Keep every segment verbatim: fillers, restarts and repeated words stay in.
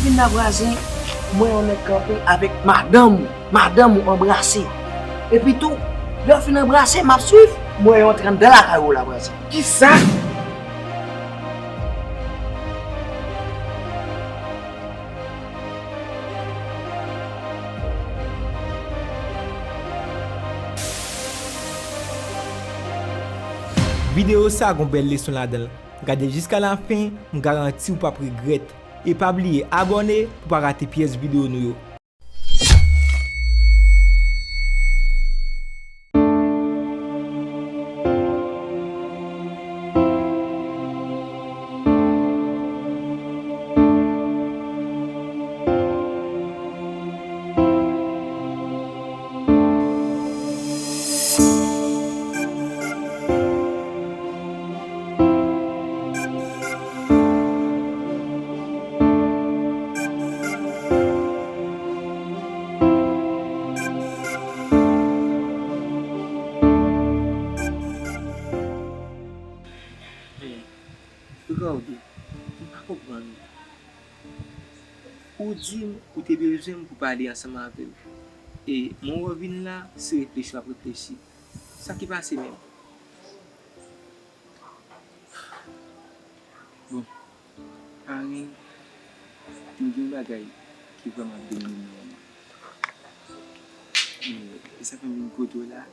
Vin la vwazen, m wè yon nèg kanpe avèk madanm ou, madanm ou anbrase. Epi tou, lè w fin anbrase, m ap swiv, m wè yo antre anndan lakay ou la vwazen. Kisa? Videyo sa gon bèl leson ladan l. Gade l jiska lafen, m garanti w p ap regrèt. E pa bliye abòne pou w pa rate pyès videyo nou yo. Men, Ricardo, m pa konprann ou. Ou di m ou te bezwen m pou pale ansanm avè w. E mwen wè w vin la, se reflechi w ap reflechi. Sa ki pase menm? Bon, Karen, mwen gen yon bagay ki vrèman ap domine m nan moman. E, e sa fè m vin kote w la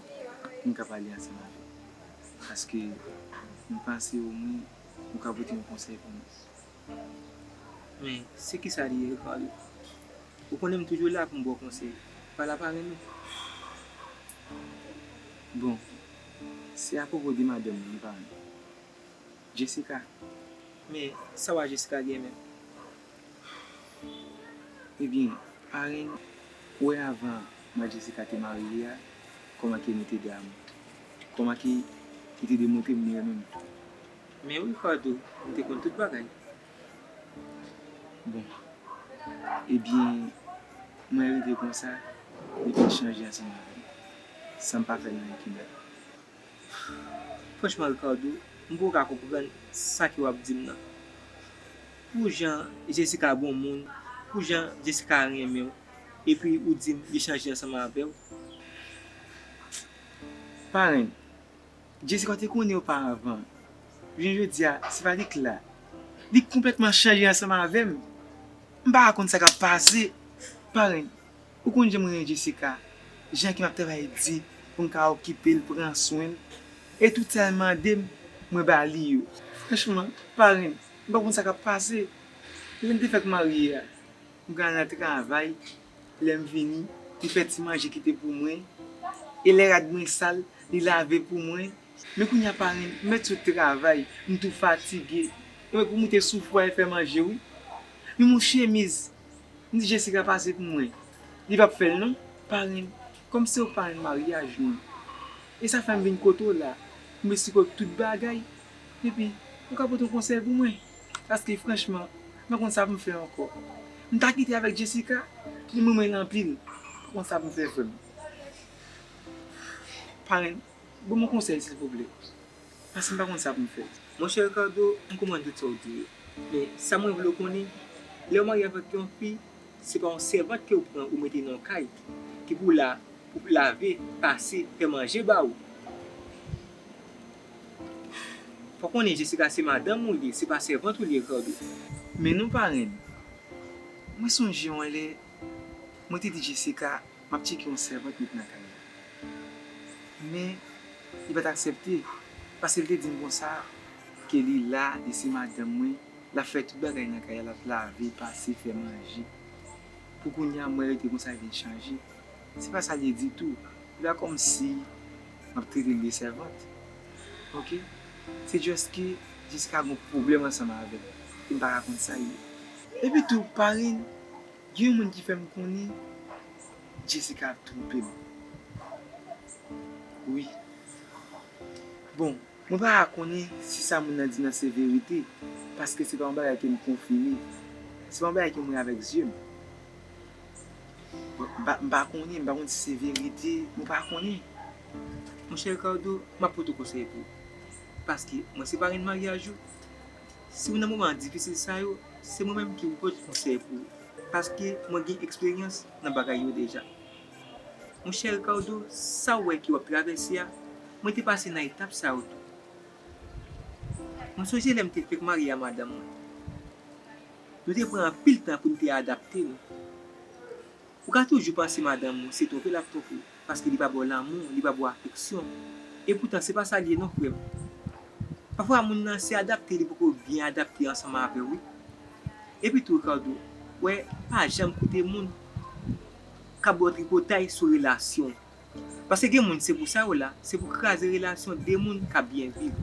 pou m ka pale ansanm avè w. Paske m panse omwen ou ka pote yon konsèy pou mwen. Men, se kisa li ye, Ricardo? Ou konnen m toujou la pou m ba w konsèy. Pa la pa renmen. Bon, se apwopo de madanm mwen, pa renmen. Jessica. Men, sa w a Jessica gen menm? Ebyen, pa renmen, ou wè avan mwen Jessica te marye a, kòman ke nou te damou. Kòman ke li te demontre m li renmen m tou. Men wi, Ricardo, m te konn tout bagay. Bon. Ebyen, mwen rive konsa, li vin chanje ansanm avè m, san m pa fè l anyen ki mal. Franchman, Ricardo, m poko ka konprann sa ke w ap di m nan. Pou jan Jessica bon moun, pou jan Jessica renmen w, epi ou di m li chanje ansanm avè w. Parenn, Jessica te konnen oparavan. Jounen jodi a, se pa li k la. Li konplètman chanje ansanm avè m. M pa ka konn sa k ap pase. Parenn, ou konn jan mwen renmen Jessica, jan ke m ap travay di pou m ka okipe l, pran swen l. E tout sa l mande m, mwen ba li yo. Franchman, parenn, m pa konn sa k ap pase. Lè n te fèk marye a, m pral nan travay, lè m vini, li fè ti manje kite pou mwen. E lè rad mwen sal, li lave pou mwen. Men kounye a parenn, m mèt sot travay, m tou fatige. E mwen pou moute sou fwa e fè manje wi. Men yon chemiz, m di Jessica pase pou mwen. Li p ap fè l non, parenn. Kòmsi se parenn maryaj nou. E sa fè m vin kote w la. M esplike w tout bagay. Epi, ou ka pote yon konsèy pou mwen. Paske franchman, m pa konn sa pou m fè ankò. M ta kite avèk Jessica, li renmen l anpil. M pa konn sa pou m fè, frè m. Parenn, ban m yon konsèy, silvouplè. Paske m pa konn sa pou m fè. Monchè Ricardo, m konprann tout sa w di yo. Men, sa mwen vle w konnen, lè w marye avèk yon fi, se pa yon sèvant ke w pran ou mete nan yon kay, ki pou la, pou lave, pase, fè manje ba ou. Fò w konnen Jessica se madanm ou l ye, se pa sèvant ou l ye, Ricardo. Men non, parenn. Mwen sonje yon lè, mwen te di Jessica, m ap tcheke yon sèvant met nan kay la. Men, li pa t aksepte, paske l te di m konsa, ke li la, li se madanm mwen, l ap fè tout bagay nan kay la, l ap lave, pase, fè manje. Pou kounye a, mwen rete konsa, vin chanje. Se pa sa l ye ditou. Se pa kòmsi m ap trete l de sèvant. Oke? Se just ke Jessica gon pwoblèm ansanm avè m. E m pa ka konn sa l ye. Epi tou, parenn, gen yon moun ki fè m konnen Jessica ap twonpe m. Wi. Bon, mwen pa ka konnen si sa moun nan di nan se verite, paske se pa yon bagay ke m konfime. Se pa yon bagay ke m wè avèk zye m. Bon, m pa, m pa konnen, m pa konn si se verite, m pa konnen. Monchè Ricardo, m ap pote w konsèy tou. Paske mwen se parenn maryaj ou. Si w nan moman difisil sa yo, se mwen menm ki pou pote konsèy pou ou, paske mwen gen eksperyans nan bagay yo deja. Monchè Ricardo, sa w wè ke w ap travèse a, mwen te pase nan etap sa yo tou. Mwen sonje lè m te fèk marye a madanm mwen. Nou te pran anpil tan pou n te adapte nou. Ou ka toujou panse madanm ou se twonpe l ap twonpe w, paske li pa ba w lanmou, li pa ba w afeksyon. Epoutan, se pa sa l ye non, frè m. Pafwa, moun nan se adapte li poko byen adapte ansanm avè w, wi. Epi tou, Ricardo, w wè, pa janm koute moun k ap ba w tripotay sou relasyon w. Paske gen moun, se pou sa yo la, se pou kraze relasyon de moun k ap byen viv.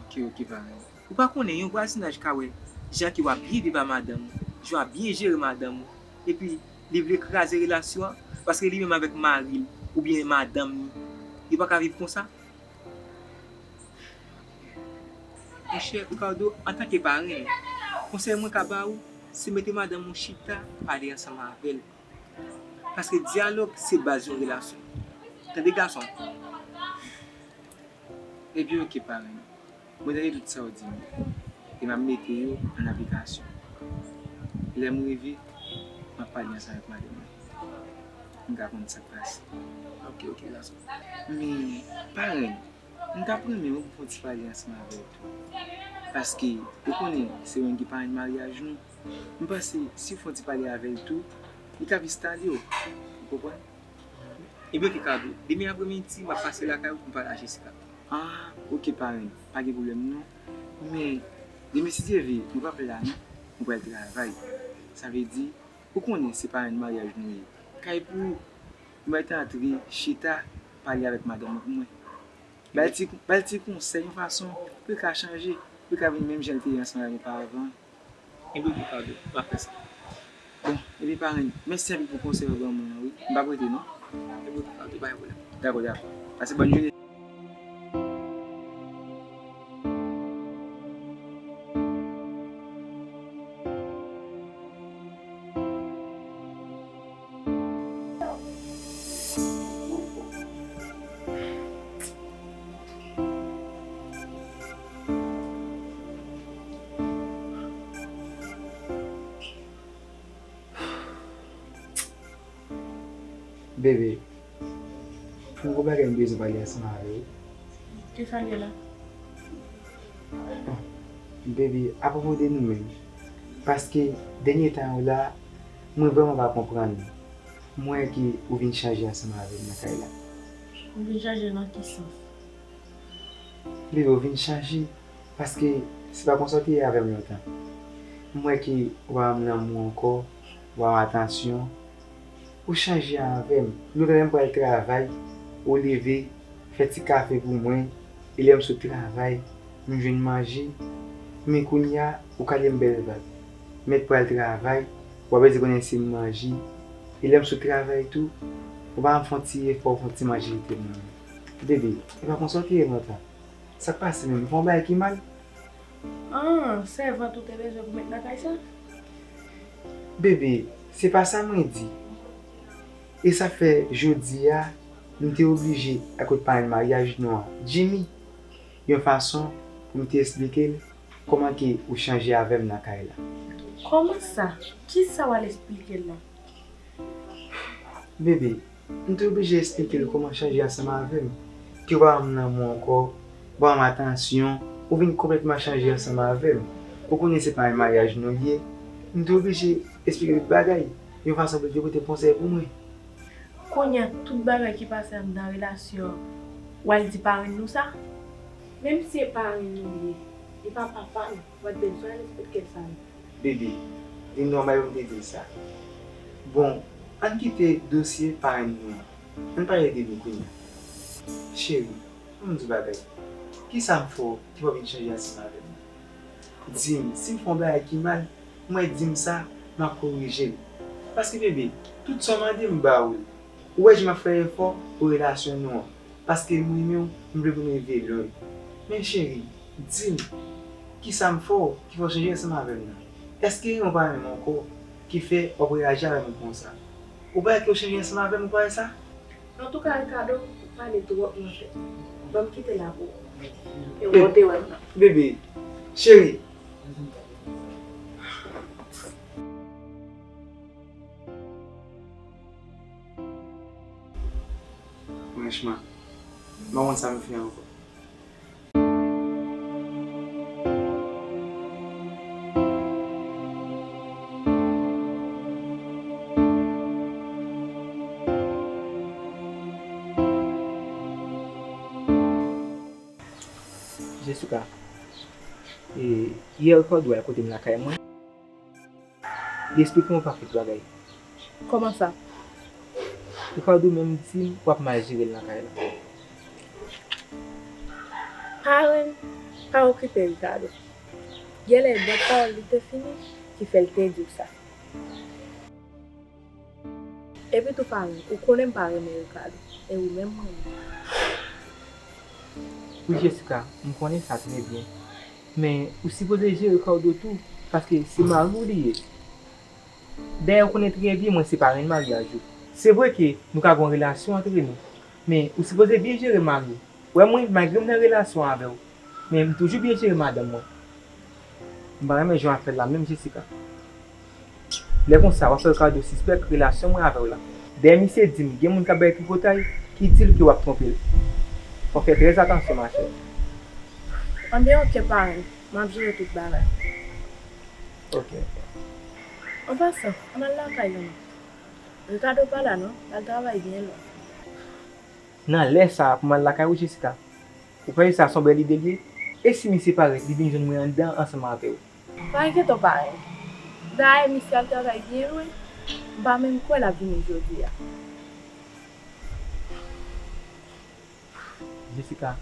Ok, ok, parenn. Ou pa konnen, yon vwazinaj ka wè jan ke w ap byen viv a madanm ou, jan w ap byen jere madanm ou, epi li vle kraze relasyon an, paske li menm avèk mari l oubyen madanm ni, yo pa ka viv konsa. Monchè Ricardo, antanke parenn, konsèy mwen ka ba ou, se mete madanm ou chita, pale ansanm avè l. Paske dyalòg se baz yon relasyon. Tande gason m. Ebyen, ok, parenn. Mwen tande tout sa w di m yo, e m ap mete yo an aplikasyon. Lè m rive, m ap pale ansanm avèk madanm mwen. M ka konn sa k pase. Ok, ok, gason. Men, parenn, m t ap renmen wi pou fè yon ti pale ansanm avè l tou. Paske, ou konnen, se mwen ki parenn maryaj nou. M panse, si w fè yon ti pale avè l tou, li ka plis tande w. Ou konprann? Ebyen, ok, Ricardo. Demen apremidi, m ap pase lakay ou pou m pale a Jessica. Ah, ok, parenn. Pa gen pwoblèm, non. Men, demen, si Dye vle, mwen p ap la, non. Mwen pral travay. Sa vle di, ou konnen se parenn maryaj nou ye. Kay pou ou. Mwen t antre, chita, pale avèk madanm mwen pou mwen. Ba l ti, ba l ti konsèy, yon fason pou l ka chanje, pou l ka vin menm jan l te ye ansanm avè m pavan. Ebyen, ok, Ricardo, m ap fè sa. Bon, ebyen, parenn, mèsi anpil pou konsèy ou ban mwen an, wi. M p ap rete, non. Ebyen, ok, Ricardo, pa gen pwoblèm. Dakò, dakò. Pase bòn jounen. Bebe, m gon bagay m bezwen pale ansanm avè w. Kisa l ye la? Bon, bebe, apwopo de nou menm. Paske dènye tan yo la, mwen vrèman pa konprann ou. M wè ke ou vin chanje ansanm avè m nan kay la. M vin chanje nan ki sans? Bebe, ou vin chanje paske se pa konsa w te ye avè m lontan. M wè ke ou pa ban m lanmou ankò, ou pa ban m atansyon. Ou chanje avè m. Lontan lè m pral travay, ou leve, fè ti kafe pou mwen, e lè m sot travay, m jwenn manje. Men kounye a, ou kale m bèl vag. Mèt pral travay, w ap rete konnen se m manje. E lè m sot travay tou, ou pa janm fè yon ti efò, fè yon ti manje kite m nan men. Bebe, e pa konsa w te ye lontan. Sa k pase menm? M fè yon bagay ki mal? Ah, sèvant ou te bezwen pou met nan kay sa? Bebe, se pa sa mwen di. E sa fè jodi a, m te oblije al kot parenn maryaj nou an, Jimmy, yon fason pou m te esplike l kòman ke ou chanje avè m nan kay la. Kòman sa? Kisa w al esplike l la? Bebe, m te oblije esplike l kòman chanje ansanm avè m, ke w pa ban m lanmou ankò, w pa ban m atansyon, ou vin konplètman chanje ansanm avè m. Ou konnen se parenn maryaj nou ye. M te oblije esplike l tout bagay, yon fason pou l te pote konsèy pou mwen. Kounye a, tout bagay ki pase anndan relasyon an, w al di parenn nou sa? Menm si e parenn nou ye, li pa papa nou, w pa t bezwen al esplike l sa non. Bebe, di m non, bay pou m te di l sa. Bon, ann kite dosye parenn nou an. Ann pale de nou kounye a. Cheri, ban m di w bagay. Kisa m fè w ki fè w vin chanje ansanm avè m? Di m, si m fè yon bagay ki mal, mwen di m sa, m ap korije l. Paske bebe, tout sa w mande m ba ou l. Ou wè jan m ap fè efò pou relasyon nou an. Paske m renmen w, m vle pou n rive lwen. Men cheri, di m, kisa m fè w ki fè w chanje ansanm avè m nan? Èske ou pa renmen m ankò ki fè w ap reyaji avè m konsa? Ou pa wè ke w chanje ansanm avè m, ou pa wè sa? Antouka, Ricardo, ou pale twòp nan fèt. Ban m kite la pou ou. E w te wè m nan. Bebe, cheri. Franchman, m pa konn sa m fè ankò. Jessica, e, yè Ricardo al kote m lakay mwen. Li eksplike m yon pakèt bagay. Kòman sa? Ricardo menm di m w ap mal jere l nan kay la. Paren, pa okipe Ricardo. Genlè, bòt pawòl li te fini ki fè l te di w sa. Epi tou paren, ou konnen m pa renmen Ricardo, e ou menm m renmen. Wi Jessica, m konnen sa trè byen. Men, ou sipoze jere Ricardo tou, paske se mari w li ye. Dayè, ou konnen trè byen mwen se parenn maryaj ou. Se vre ke nou ka gen yon relasyon antre nou, men ou sipoze byen jere mari w. Wè mwen, malgre m nan relasyon avè w, men m toujou byen jere madanm mwen. M pa renmen jan w ap fè l la menm, Jessica. Lè konsa, w ap fè Ricardo sispèk relasyon mwen avè w la. Dayè, misye di m gen moun k ap bay tripotay ki di l ke w ap twonpe l. Fò w fè trè atansyon, machè. Anben, oke, paren. M ap jere tout bagay. Oke. An pasan, ann al lakay nou non. Ricardo pa la non, l al travay byen lwen. Nan lè sa a pou m al lakay ou, Jessica? Ou panse sa se yon bèl ide l ye? E si misye parèt, li vin jwenn mwen anndan ansanm avè w? Pa enkyete w, paren. Dayè, misye al travay byen lwen, m pa menm kwè l ap vini jodi a. Jessica,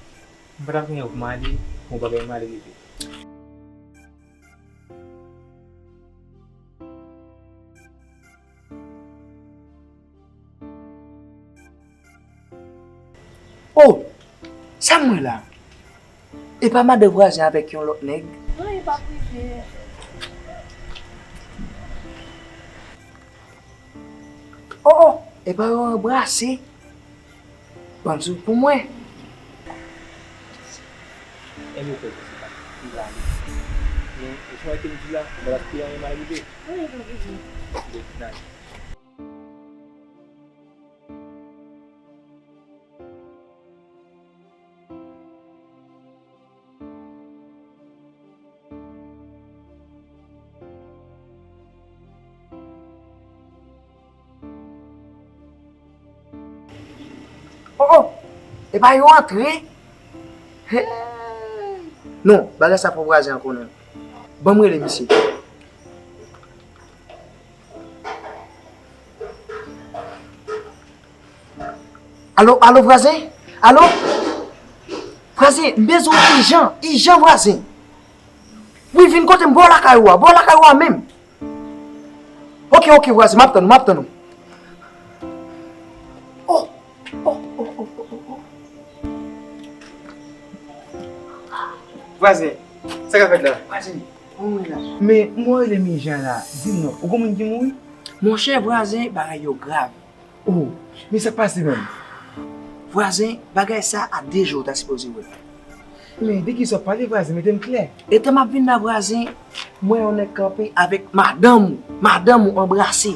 m pa t ap renmen pou m ale, pou yon bagay mal rive. Oh! Sa m wè la? E pa madan vwazen avèk yon lòt nèg? Non, e pa prive. Oh, oh! E pa yo anbrase? Ban m di w pou mwen. Enben, frè, se sa. M prale. Men, ou sonje ke m di w la, m pa t ap kite anyen mal rive. Wi, pa bezwen. Bon, n ale. Oh, oh! E pa yo antre? Hey! Non, bagay sa fò vwazen an konnen. Ban m rele misye. Alo, alo, vwazen? Alo? Vwazen, m bezwen w ijan, ijan, vwazen. Wi, vin kote m, bò lakay ou a, bò lakay ou a menm. Oke, oke, vwazen, m ap tann ou, m ap tann ou. Oh, oh, oh, oh, oh, oh. Vwazen, sa k ap fèt la? Vwazen, bon mwen la. Men, m wè w rele m ijan la, di m non, ou gon moun ki mouri? Monchè, vwazen, bagay yo grav. Oh, men sa k pase menm? Vwazen, bagay sa a de je w ta sipoze wè. Men, de kisa w ap pale, vwazen? Mete m klè. Etan m ap vin la, vwazen, m wè yon nèg kanpe avèk madanm ou, madanm ou anbrase.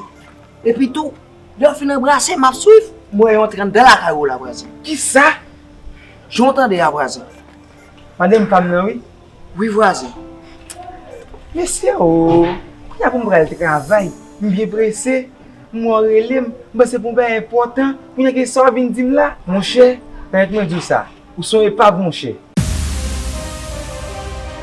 Epi tou, lè yo fin anbrase, m ap swiv, m wè yo antre anndan lakay ou la, vwazen. Kisa? Jan w tande a, vwazen. Madanm pa m nan, wi. Wi, vwazen. Mesye o, kounye a pou m pral travay, m byen prese, m wè w rele m, m panse pou yon bagay enpòtan, kounye a ki sa w vin di m la? Monchè, pèmèt mwen di w sa, ou se yon epav, monchè.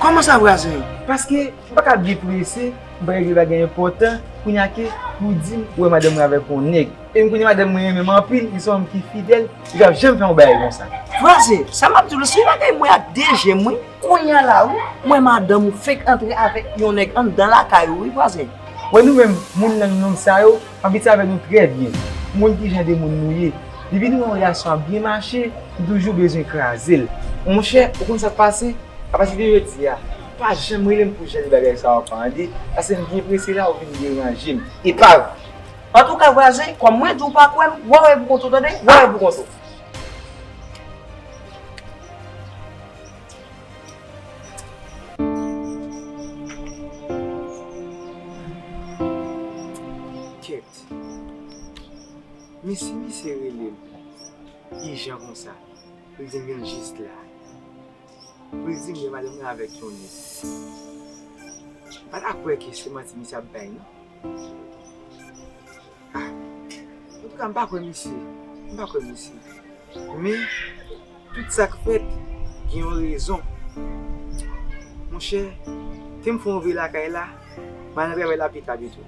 Kòman sa, vwazen? Paske m pa ka byen prese, m pral regle bagay enpòtan, kounye a ke pou di m ou wè madanm mwen avèk yon nèg. E m konnen madanm mwen renmen m anpil, li se yon nonm ki fidèl, li p ap janm fè yon bagay konsa. Vwazen, sa m ap di w la, se bagay m wè ak de je m, wi. Kounye a la, wi, m wè madanm ou fenk antre avèk yon nèg anndan lakay ou, wi, vwazen. Wè nou menm, moun nan nou nonm sa yo, m abitye avè nou trè byen. M konn ki jan de moun nou ye. Depi nou wè yon relasyon ap byen mache, nou toujou bezwen kraze l. Monchè, ou konn sa k pase? Apati de jodi a, pa janm rele m pou jan de bagay sa yo ankò, tande? Paske m byen prese la, ou vin deranje m. Epav! Antouka, vwazen, kòm mwen di w pa kwè m, w a wè pou kont ou, tande? W a wè pou kont ou. Kèt. Men si misye rele m ijan konsa, pou l di m vin jis la, pou l di m gen madanm nan avèk yon nèg, m pa ta kwè ke se manti misye ap bay non. Ah, antouka, m pa kwè misye. M pa kwè misye. Men, tout sa k fèt, gen yon rezon. Monchè, te m fè yon vye lakay la, m al nan travay la pi ta pito.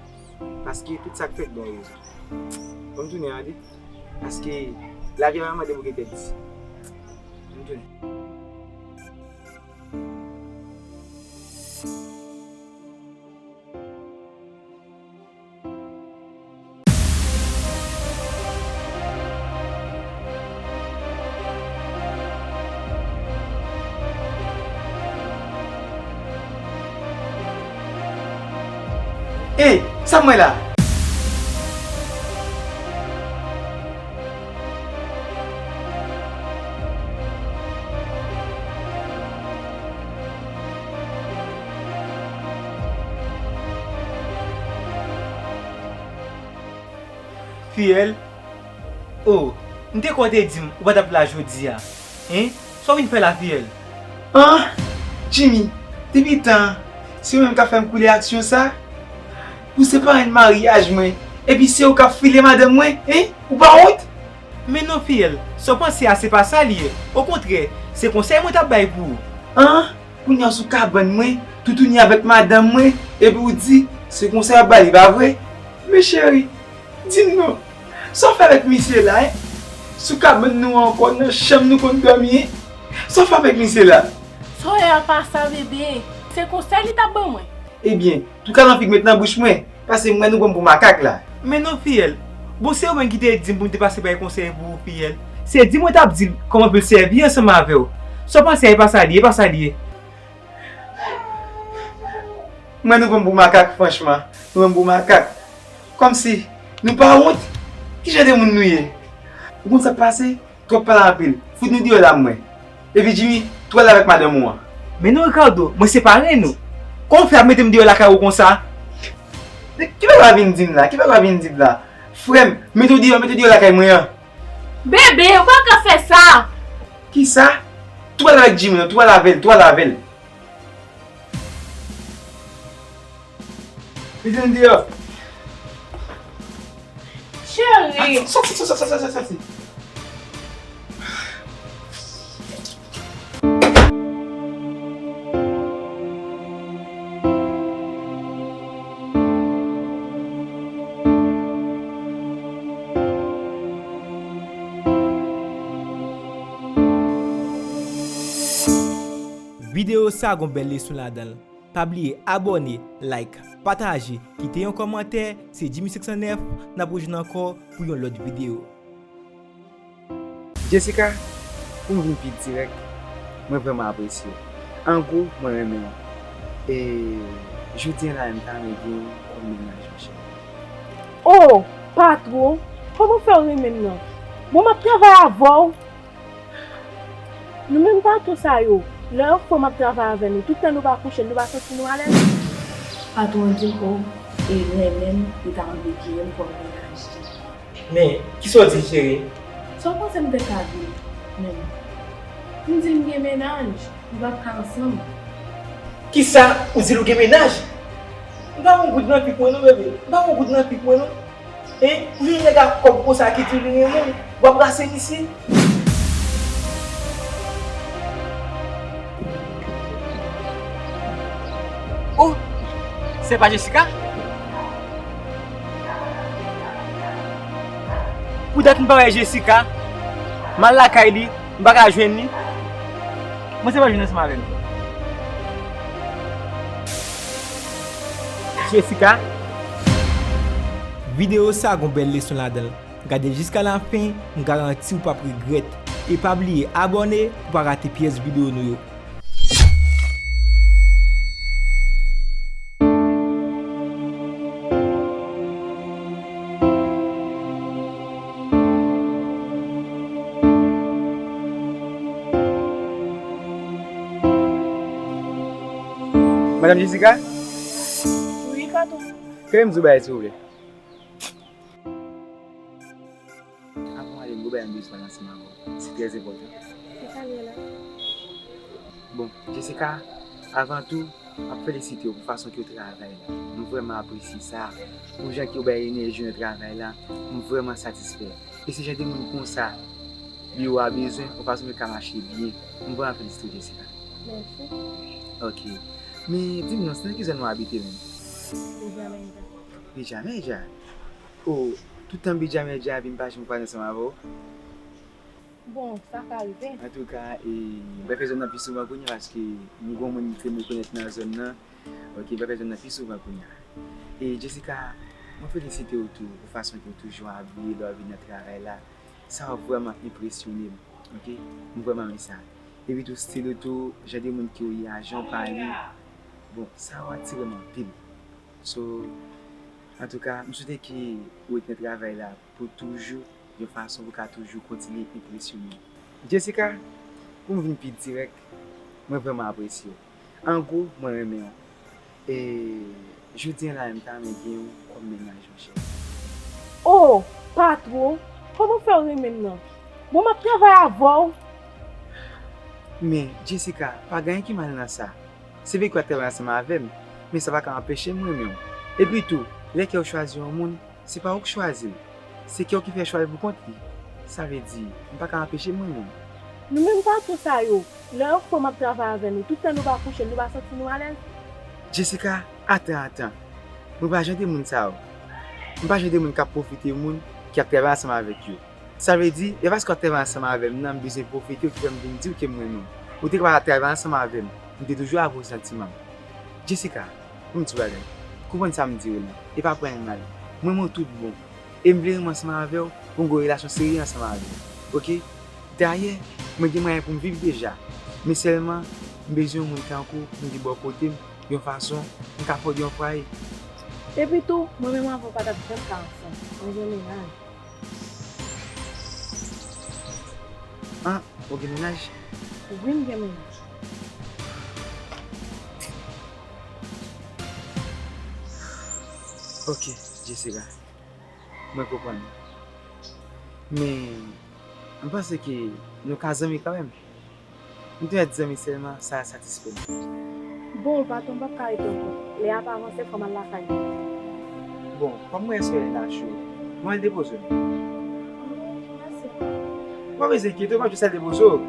Paske tout sa k fèt gen yon rezon. Ban m tounen an, wi. Paske lavi a pa mande pou gen pèdi. Ban m tounen. Ey, sa m wè la? Fiyèl? O, m te kwè w te di m ou pa t ap la jodi a. Hein? Sa w vin fè la, fiyèl? An! Jimmy, depi tan an, se ou menm k ap fè m koule aksyon sa? Ou se parenn maryaj mwen, epi se ou k ap file madanm mwen, hein? Ou pa wont? Men non, fiyèl, sa w panse a se pa sa l ye. Okontrè, se konsèy mwen t ap bay pou ou. An! Kounye a w sou kabann mwen, toutouni avèk madanm mwen, epi w di se konsèy w ap ba li, pa vre? Men cheri, di m non, sa w fè avèk misye la, en? Sou kabann nou an ankò, nan chanm nou konn dòmi, en? Sa w fè avèk misye la? Sa w wè a pa sa, bebe. Se konsèy li t ap ban mwen. Ebyen, tou kalan fig met nan bouch mwen, pase m wè nou pran m pou makak la. Men non, fiyèl. Bon, se ou menm ki te di m pou m te pase bay konsèy pou ou, fiyèl. Se di mwen t ap di l kòman pou l sèvi ansanm avè w. Sa w panse a, e pa sa l ye, e pa sa l ye. Mwen nou pran m pou makak, franchman. Nou pran m pou makak. Kòmsi nou pa wont? Ki jan de moun nou ye? Ou konn sa k pase? Twòp pale anpil. Fout nou deyò la, mwen. Epi Jimmy, tou al avèk madanm ou an. Men non, Ricardo, mwen se parenn ou. Kòman w fè ap mete m deyò lakay ou konsa? Ki bagay w ap vin di m la? Ki bagay w ap vin di m la? Frè m, mete w deyò, mete w deyò lakay mwen an. Bebe, ou pa ka fè sa! Kisa? Tou al avèk Jimmy an, tou al avè l, tou al avè l. Mete m deyò. Cheri! Soti, soti, soti, soti, soti. Videyo sa gon bèl leson ladan l. Pa bliye abòne, like, pataje, kite yon kòmantè. Se Jimmy senk san nèf, n ap rejwenn ankò pou yon lòt videyo. Jessica, pou m vin pi dirèk, mwen vrèman apresye w. An gwo, mwen renmen w. E jodi a la, m ta renmen gen yon kòm mennaj, monchè. O, patwon, kòman fè w renmen m nan? Bon, m ap travay avè w. Nou menm patwon sa yo, lè yo fè m ap travay avè nou, tout tan nou pa kouche, nou pa santi nou alèz? Patwon an di m, o, e renmen m, li ta anvi genyen m kòm mennaj li. Men, kisa w di, cheri? Sa w panse m te ka di l, menm? M di l m gen mennaj, nou p ap ka ansanm. Kisa? Ou di l ou gen mennaj? M pa gen yon goud nan pik mwen non, bebe. M pa gen yon goud nan pik mwen non. Hein? Pou yon nèg ak kòb konsa ki di li renmen w, w ap rase misye? Oh! Se pa Jessica? Pou dat m pa wè Jessica, m al lakay li, m pa ka jwenn li. Mwen se pa jwenn ansanm avè l. Jessica. Videyo sa gon bèl leson ladan l. Gade l jiska lafen, m garanti w p ap regrèt. E pa bliye abòne pou w pa rate pyès videyo nou yo. Madam Jessica? Wi, patwon. Kite m di w bagay, silvouplè. Yon bagay m bezwen pale ansanm avè w. Se trè enpòtan. Ki sa l ye la? Bon, Jessica, avan tou, m ap felisite w pou fason ke w travay la. M vrèman apresye sa. Pou jan ke w bay enèji w nan travay la, m vrèman satisfè. E se jan de moun konsa biwo a bezwen, pou fason ke l ka mache byen. M vrèman felisite w, Jessica. Mèsi. Ok. Men, di m non, se nan ki zòn w abite menm? Bijameja. Bijameja? O, tout tan Bijameja epi m pa janm kwaze ansanm avè w? Bon, sa ka rive. Antouka, e, m pral fè zòn nan pi souvan kounye a, paske m gon moun ke m rekonèt nan zòn nan. Ok, m pral fè zòn nan pi souvan kounye a. E, Jessica, mwen felisite w tou pou fason ke w toujou abiye lè w vin nan travay la. Sa vrèman enpresyone m, ok? M vrèman renmen sa. Epi tou, stil ou tou, jan de moun ke w ye a, jan w pale, bon, sa atire m anpil. So, antouka, m swete ke w ret nan travay la pou toujou, yon fason pou w ka toujou kontinye enpresyone m. Jessica, pou m vin pi dirèk, mwen vrèman apresye w. An gwo, mwen renmen w. E jodi a la, m ta renmen gen w kòm mennaj, monchè. O, patwon, kòman w fè w renmen m nan? Bon, m ap travay avè w. Men, Jessica, pa gen anyen ki mal nan sa. Se vre ke w ap travay ansanm avè m, men sa pa ka anpeche m renmen w. Epi tou, lè kè w chwazi yon moun, se pa ou k chwazi l. Se kè w ki fè chwa l pou kont li. Sa vle di, m pa ka anpeche m renmen w. Nou menm patwon sa yo, lè yo kwè m ap travay avè nou, tout tan nou pa kouche, nou pa santi nou alèz? Jessica, atan, atan. Mwen pa jan de moun sa yo. M pa jan de moun k ap pwofite moun ki ap travay ansanm avèk yo. Sa vle di, e paske w ap travay ansanm avè m nan, m bezwen pwofite w ki fè m vin di w ke m renmen w. Ou te kapab ap travay ansanm avè m, m te toujou avè w santiman m. Jessica, pou m di w bagay, konprann sa m di w lan, e pa pran l mal. M renmen w tout bon. E m vle renmen ansanm avè w, pou m gen yon relasyon serye ansanm avè w. Oke? Dayè, mwen gen mwayen pou m viv deja. Men sèlman, m bezwen yon moun tankou w pou m gen bò kote m, yon fason, m ka fòde yon fwaye. Epi tou, mwen menm avè w pa t ap janm ka ansanm. Mwen gen mennaj. An, ou gen mennaj? Wi, m gen mennaj. Ok, Jessica. Mwen konprann. Men, m panse ke nou ka zanmi kanmenm. M te mèt zanmi sèlman, sa satisfè m. Bon, patwon, m p ap ka rete ankò. Lè a pa vanse, fò m al lakay mwen. Bon, kòm mwen wè solèy la cho, mwen al depoze w. Mèsi. Ou pa bezwen enkyete w, m ap jis al depoze w.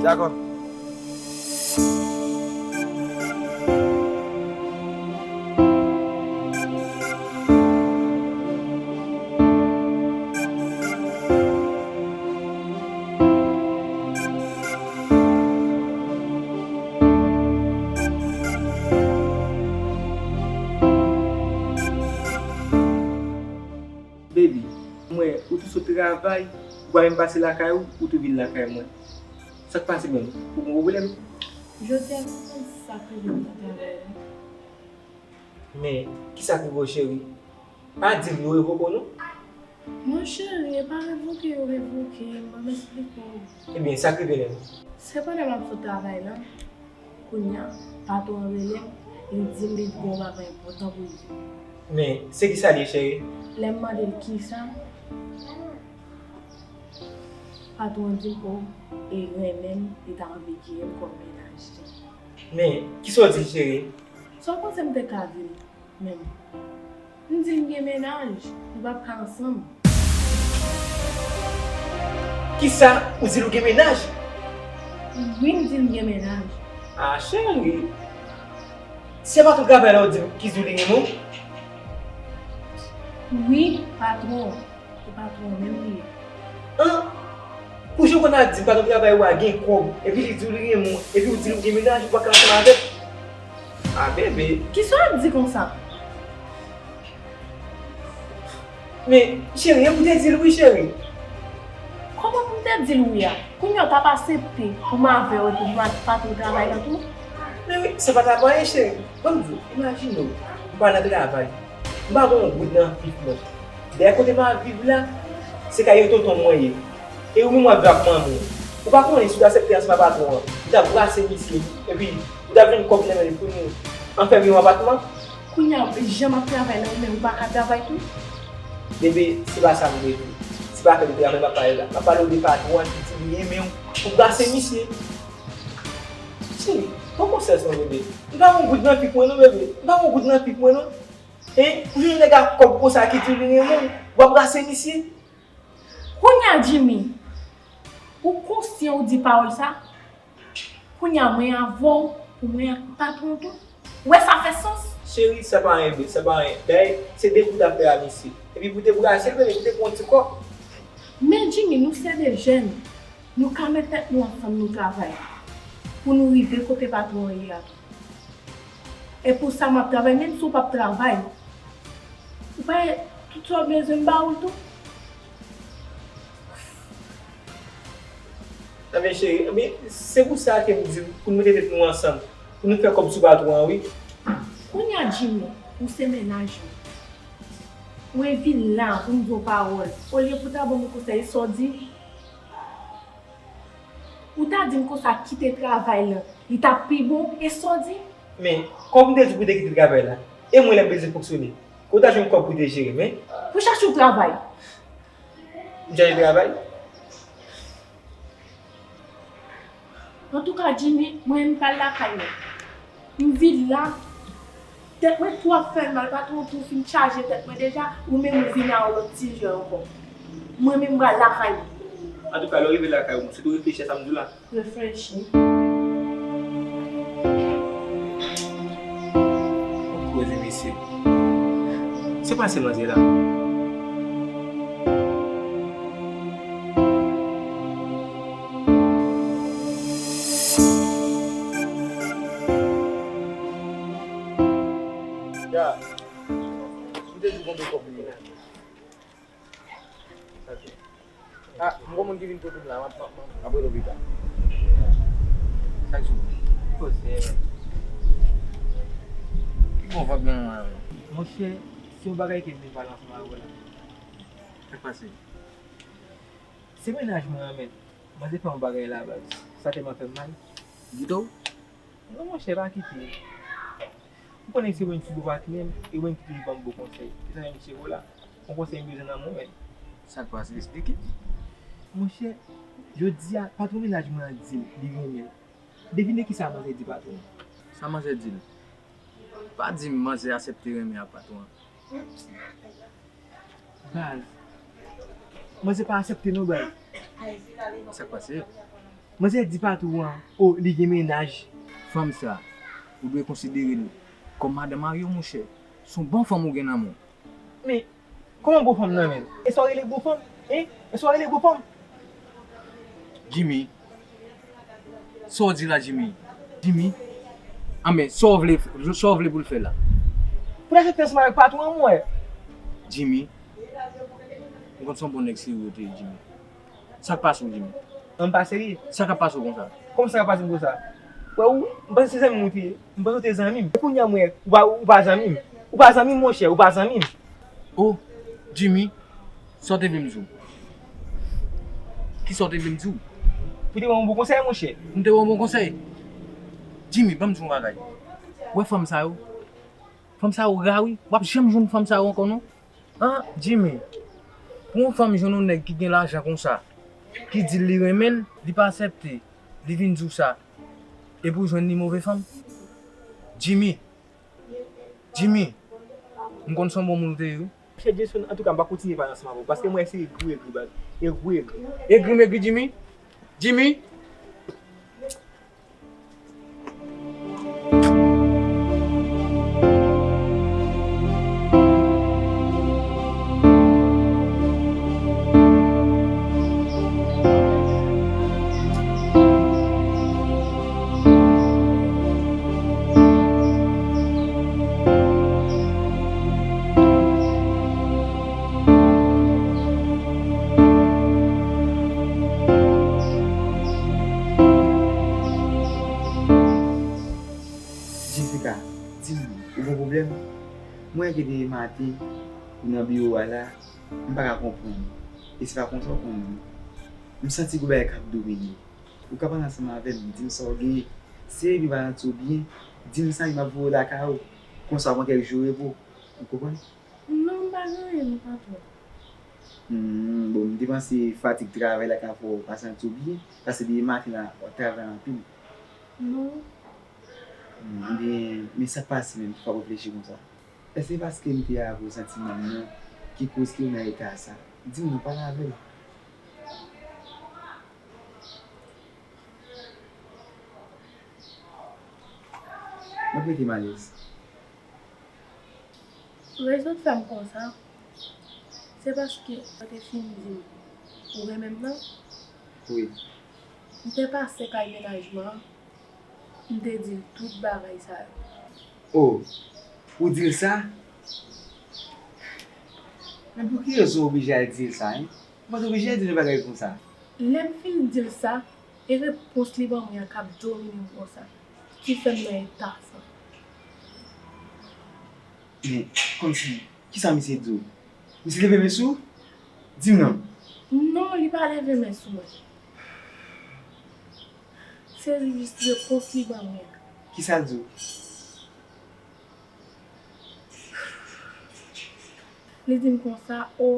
Dakò. Baby, m wè ou tou sot travay, ou pa menm pase lakay ou, ou tou vin lakay mwen. Sa k pase menm? Ou gon pwoblèm? Jodi a, m konprann sa k rive m nan travay la. Men, kisa k rive w, cheri? Pa di m yo revoke w, non. Non, cheri, e pa revoke yo revoke m, ban m esplike w. Ebyen, sa k rive menm? Se pandan m ap sot travay la, kounye a, patwon an rele m, li di m li gen yon bagay enpòtan pou l di m. Men, se kisa l ye, cheri? Lè m mande l kisa, patwon an di m, o, e renmen m, li ta anvi genyen m kòm mennaj li. Men, kisa w di l, cheri? Sa w panse m te ka di l menm? M di l m gen mennaj, nou p ap ka ansanm. Kisa? Ou di l ou gen mennaj? Wi, m di l m gen mennaj. A, cheri. Se patwon travay la ou di, ki di w li renmen w? Wi, patwon. Se patwon an menm li ye. An? Pou jan w konn ap di m patwon travay ou a gen kòb, epi li di w li renmen w, epi w di l ou gen mennaj, ou pa ka ansanm avè l? A, bebe. Kisa w ap di konsa? Men, cheri, e pou w te di l wi, cheri. Kòman pou m te di l wi a? Kounye a w t ap aksepte pou m avè w epi pou m al patwon travay la tou? Men wi, sa pa t ap anyen, cheri. Ban m di w, imajine w, m pa nan travay. M pa gen yon goud nan pòch mwen. Dèyè kote m ap viv la, se kay yon tonton mwen ye. E ou menm w ap viv ak manman w. Ou pa konnen si w t aksepte ansanm ak patwon an, li t ap brase misye, epi ou t ap jwenn kòb nan men li pou nou anfème yon apatman? Kounye a, jan m ap travay la, ou menm ou pa ka travay tou? Bebe, se pa sa m vle di. Bagay de travay m ap pale la. M ap pale w de patwòn ki di li renmen w. Ou brase misye. Cheri, pran konsyans non, bebe. M pa gon goud nan pip mwen non, bebe. M pa gon goud nan pip mwen non. Hein? Yon nèg ak kòb konsa ki di li renmen w, w ap brase misye? Kounye a, Jimmy, ou konsyan ou di pawòl sa? Kounye a, mwen avè w, pou mwen ak patwon tou. Ou wè sa fè sans? Cheri, sa pa anyen, bebe, sa pa anyen. Dayè, se de kou w t ap fè a misye. Epi pou te brase l, bebe, pou te pran yon ti kòb. Men Jimmy, nou se de jèn. Nou ka met tèt nou ansanm, nou travay. Pou nou rive kote patwon an ye a. E pou sa m ap travay, menm si w p ap travay, ou pa wè tout sa w bezwen m ba ou l tou? Ebyen, cheri, ebyen, se pou sa ke m di w, pou nou mete tèt nou ansanm, pou nou fè kòb sou patwon an, wi. Kounye a, Jimmy, ou se mennaj mwen. Mwen vin la pou m di w pawòl. Olye pou w ta ban m konsèy, e sa w di? Ou ta di m konsa kite travay lan, li t ap pi bon, e sa w di? Men, kòm m te di w pou w te kite travay la, e mwen lè m bezwen fonksyone, kote w ta jwenn kòb pou w te jere m, en? Pou chache yon travay. M chache travay? Antouka, Jimmy, mwen menm m pral lakay mwen. M vin la, tèt mwen twò fè m mal, patwon tou fin chaje tèt mwen deja, ou menm ou vini a yon lòt ti jan ankò. Mwen menm m pral lakay mwen. Antouka, lè w rive lakay ou, switou reflechi a sa m di w la. Reflechi. Bon koze, mesye. Se pa se manzè la. Ya, m te di w konbyen kòb li ye. Ok. Ah, m gon moun ki vin kote m la, m ap, m ap, m ap rele w pita. Chak jou. Koze. Ki bon vag nan men w? Monchè, se yon bagay ke m vin pale ansanm avè w la. Sa k pase? Se mennaj mwen an, men. Manzè fè yon bagay la, baz. Sa tèlman fè m mal. Li kite w? Non, monchè, pa kite. Ou konnen se mwen ki bo pa ki menm, e mwen ki toujou ban m bon konsèy. Se sa menm cheri w la. Yon konsèy m bezwen nan men w, men. Sa k pase? Esplike. Monchè, jodi a, patwon mennaj mwen an di l li renmen l. Devine kisa manzè di patwon an. Sa manzè di l? Pa di m manzè aksepte renmen ak patwon an. Baz. Manzè pa aksepte non, baz. Sa k pase? Manzè di patwon an, o, li gen mennaj. Fanm sa, ou dwe konsidere l kòm madanm mari w, monchè. Se yon bon fanm ou gen nan men w. Men, kòman bon fanm nan men l? E sa w rele bon fanm? Hein? E sa w rele bon fanm? Jimmy, sa w di la, Jimmy? Jimmy, anben, sa w vle, sa w vle pou l fè la? Pou l aksepte ansanm avèk patwon an, mwen. Jimmy, m konn se yon bon nèg serye w te ye, Jimmy. Sa k pase w, Jimmy? An pa serye. Sa k ap pase w konsa? Kòman sa k ap pase m konsa? Wè ou, m panse se zanmi m ou te ye. M panse w te zanmi m. E kounye a m wè, ou pa, ou pa zanmi m. Ou pa zanmi m, monchè, ou pa zanmi m. O, Jimmy, sa w te vle m di w? Kisa w te vle m di w? Pou te ban m bon konsèy, monchè. M te ban w bon konsèy? Jimmy, ban m di w yon bagay. Ou wè fanm sa yo? Fanm sa yo ra, wi. W ap janm jwenn fanm sa yo ankò, non. An, Jimmy, pou yon fanm jwenn yon nèg ki gen lajan konsa, ki di l li renmen l, li pa aksepte, li vin di w sa, epi w jwenn li move fanm? Jimmy, Jimmy, m konn se yon bon moun ou te ye, wi. Monchè Jason, antouka, m pa kontinye pale ansanm avè w, paske m wè se egri w egri, baz. Egri w egri. Egri m egri, Jimmy? Jimmy? Jessica, di m, ou gen pwoblèm? M wè ke depi maten, ou nan biwo a la, m pa ka konprann. E se pa konsa w konn di. M santi gon bagay k ap domine w. Ou ka pale ansanm avè m, di m sa w genyen. Si w pa santi w byen, di m sa, epi m ap voye w lakay ou. Konsa w pran kèk jou repo. Ou konprann? Non, m pa gen anyen non, patwon. Hmm, bon, m te panse fatig travay la ka fè w pa santi w byen, paske depi maten la, w ap travay anpil. Non. Hmm, ebyen, men sa k pase menm ki fè w reflechi konsa? Èske se paske m te avè w santiman m nan ki koz ke w nan eta sa? Di m non, pale avè m. M ap rete m alèz. Rezon k fè m konsa, se paske ou te fin di m ou renmen m nan. Wi. M te pase kay mennaj mwen an, m te di l tout bagay sa yo. Oh, ou di l sa? Men pou ki rezon w oblije al di l sa, en? Ou pa t oblije di l yon bagay konsa. Lè m fin di l sa, e repons li ban mwen an k ap domine m konsa, ki fè m nan eta sa. Men, kòmsi, kisa misye di w? Misye leve men sou w? Di m non. Non, li pa leve men sou mwen. Se jis repons li ban mwen an. Kisa l di w? Li di m konsa, o,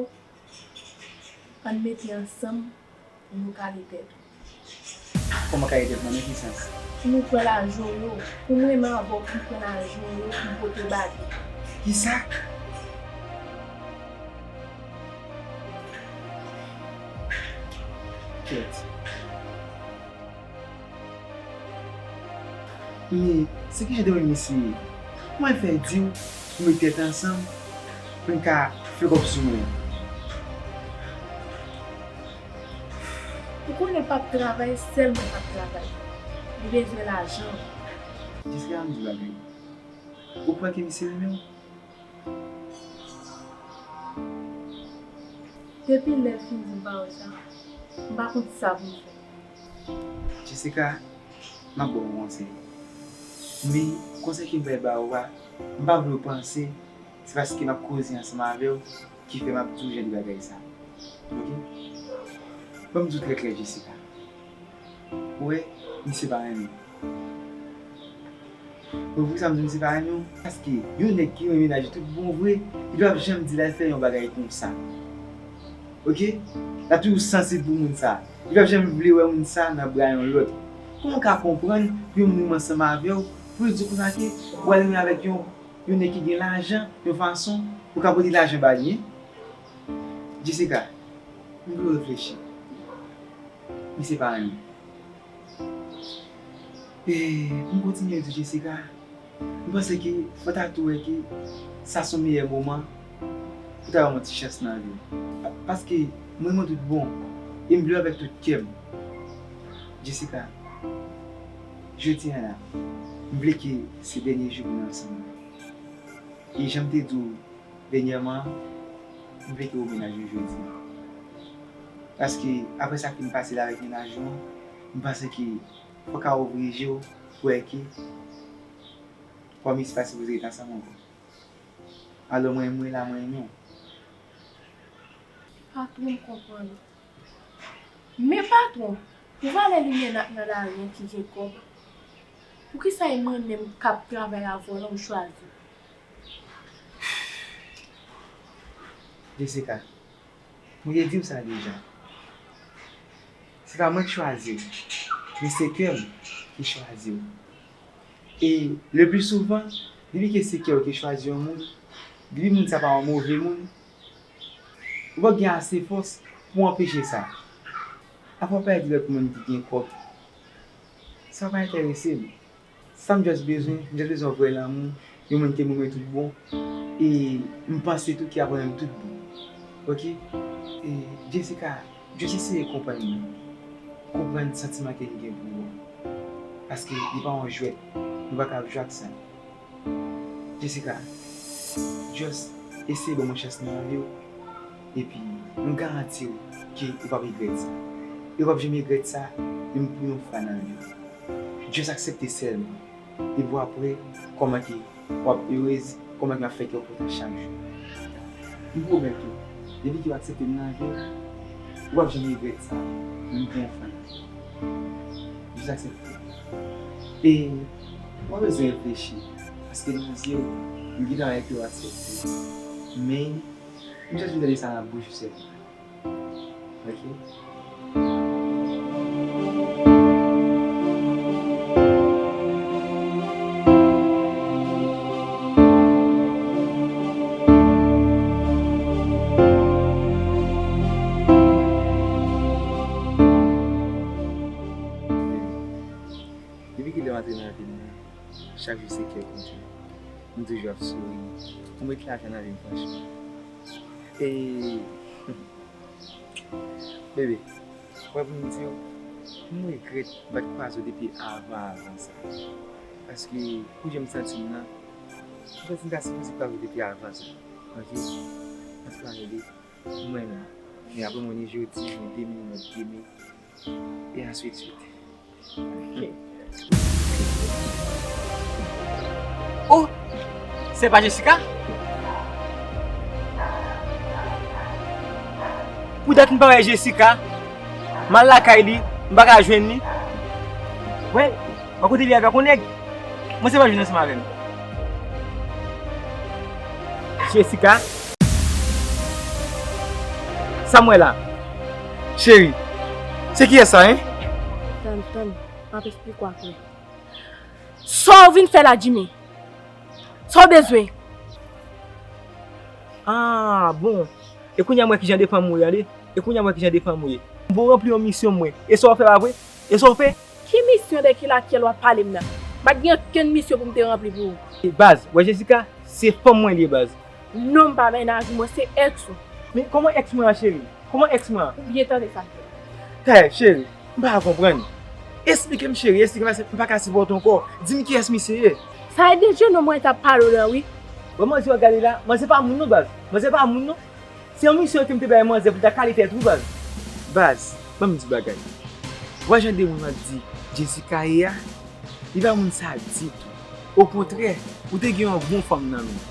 ann mete ansanm pou nou kale tèt. Kòman kale tèt mwen? Nan ki sans? Pou nou pran lajan w yo. Pou mwen menm avè w, pou nou pran lajan w yo, pou nou pote ba li. Kisa? Kèt. Men, se ki jan de moun misye ye? Kòman l fè di w pou met tèt ansanm pou n ka fè kòb sou mwen? Ou konnen p ap travay, sèlman p ap travay. Li bezwen lajan. Jessica, m di w bagay. Ou kwè ke misye renmen w? Depi lè l fin di m pawòl sa, m pa konn sa pou m fè. Jessica, m ap ba w yon konsèy. Men, konsèy ke m pral ba w a, m pa vle w panse se paske m ap koze ansanm avè w ki fè m ap di w jan de bagay sa. Oke? Ban m di w trè klè, Jessica. Ou wè, misye pa renmen w. Bon, poukisa m di misye pa renmen w? Paske yon nèg ki renmen mennaj li tout bon vre, li p ap janm di l al fè yon bagay konsa. Oke? L ap toujou sansib pou moun sa. Li p ap janm vle wè moun sa nan bra yon lòt. Kòman w ka konprann pou yon moun renmen ansanm avè w, pou l di w konsa ke w al renmen avèk yon, yon nèg ki gen lajan, yon fason pou w ka pote lajan ba li, en? Jessica, m vle w reflechi. Misye pa renmen. E pou m kontinye di w, Jessica, m panse ke fò w ta tou wè ke sa se yon meyè moman pou w ta ban m yon ti chans nan vi w. Pa-, paske m renmen w tout bon, e m vle w avèk tout kè m. Jessica, jodi a la, m vle ke se dènye jou pou nou ansanm. E jan m te di w dènyèman an, m vle ke w mennaj ou jodi a. Paske, apre sa ke m pase la avèk mennaj ou an, m panse ke fò w ka ouvri je w pou wè ke pwòmis pa sipoze ret ansanm ankò. Alò, mwen, mwen la, mwen renmen w. Patwon, m konprann ou. Men patwon, ou valè limyè n ap nan lari an ki gen kòb. Poukisa e mwen menm k ap travay avè w lan ou chwazi? Jessica, mwen te di w sa deja. Se pa mwen k chwazi w, men se kè m ki chwazi w. E le pli souvan, depi ke se kè w ki chwazi yon moun, depi moun sa pa yon move moun, ou p ap gen ase fòs pou w anpeche sa. Afè w pèdi lòt moun ki gen kòb, sa pa enterese m. Sa m just bezwen, m just bezwen yon vrè lanmou, yon moun ke m renmen tout bon, e m panse tou ke ap renmen m tout bon. Oke? E Jessica, just eseye konprann mwen. Konprann santiman ke m gen pou ou. Paske li pa yon jwèt, nou pa ka ap jwe ak sa. Jessica, just eseye ban m yon chans nan lavi w, epi m garanti w ke ou p ap regrèt sa. E w p ap janm regrèt sa, menm pou yon fwa nan vi w. Just aksepte sèlman. Epi w ap wè kòman ke w ap erez, kòman ke m ap fè kè w kontan chak jou. M pwomèt ou, depi ke w aksepte m nan vi w, ou p ap janm regrèt sa, menm pou yon fwa nan vi w. Jis aksepte. E w pa bezwen reflechi, paske nan zye w, m gentan wè ke w aksepte. Men, m just vin tande sa nan bouch ou sèlman. Ok. Depi kilè m antre nan vi m nan, chak jou se kè kontan. M toujou ap souri. M ret lajan nan vi m franchman. E bebe, wè pou m di w, m regrèt m pa t kwaze w depi avan avan sa. Paske pou jan m santi m nan, m santi m ta sipoze kwaze w depi avan sa. Ok? Antouka bebe, m renmen w. Men apre mwen ni jodi, ni demen, ni lòt demen, e answitswit. Oh! Se pa Jessica? Pou dat m pa wè Jessica, m al lakay li, m pa ka jwenn li. Wè, bò kote li avèk yon nèg. Mwen se pa jwenn ansanm avè l. Jessica? Sa m wè la? Cheri, se kiyès sa, en? Tann, tann, m ap esplike w apre. Sa w vin fè la, Jimmy? Sa w bezwen? Ah, bon. E kounye a m wè kijan de fanm ou ye, tande. E kounye a m wè kijan de fanm ou ye. Bon, ranpli yon misyon mwen. E sa w fè pa vre? E sa w fè? Ki misyon de ki lakyèl w ap pale m nan? M pa t gen okenn misyon pou m te ranpli pou ou. E baz, wè Jessica, se fanm mwen li ye baz. Non, m pa mennaj ou, mwen se ex ou. Men kòman ex mwen an, cheri? Kòman ex mwen an? Ou byen tande sa m di w. Tè, cheri, m pa ka konprann. Esplike m, cheri, esplike m, paske m pa ka sipòte ankò. Di m kiyès misye ye. Sa e de je non mwen t ap pale w lan, wi. Wè manzè w ap gade la, manzè pa moun non, baz. Manzè pa moun non. Se yon misyon ke m te bay manzè pou l ta kale tèt wi baz. Baz, ban m di bagay. Wè jan de moun ap di Jessica ye a, li pa moun sa ditou. Okontrè, ou te gen yon bon fanm nan men w.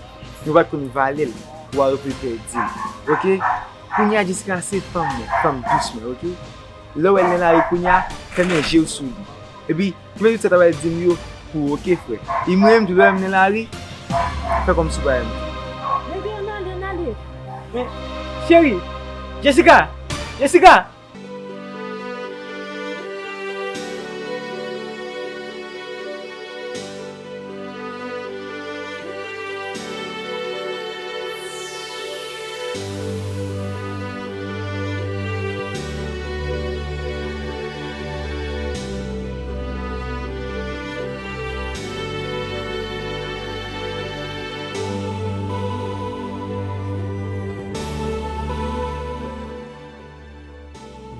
Men w pa t konn valè l, ou a refere pèdi l. Ok? Kounye a Jessica se fanm mwen, fanm dous mwen, ok? Lè w wè l nan lari kounye a, fèmen je w sou li. Epi, kite tout sa ta pral di m yo pou ou, ok, frè? E mwen menm tou, lè w wè m nan lari, fè kòmsi w pa wè m. Bebe, ann ale, ann ale. Men, cheri, Jessica! Jessica!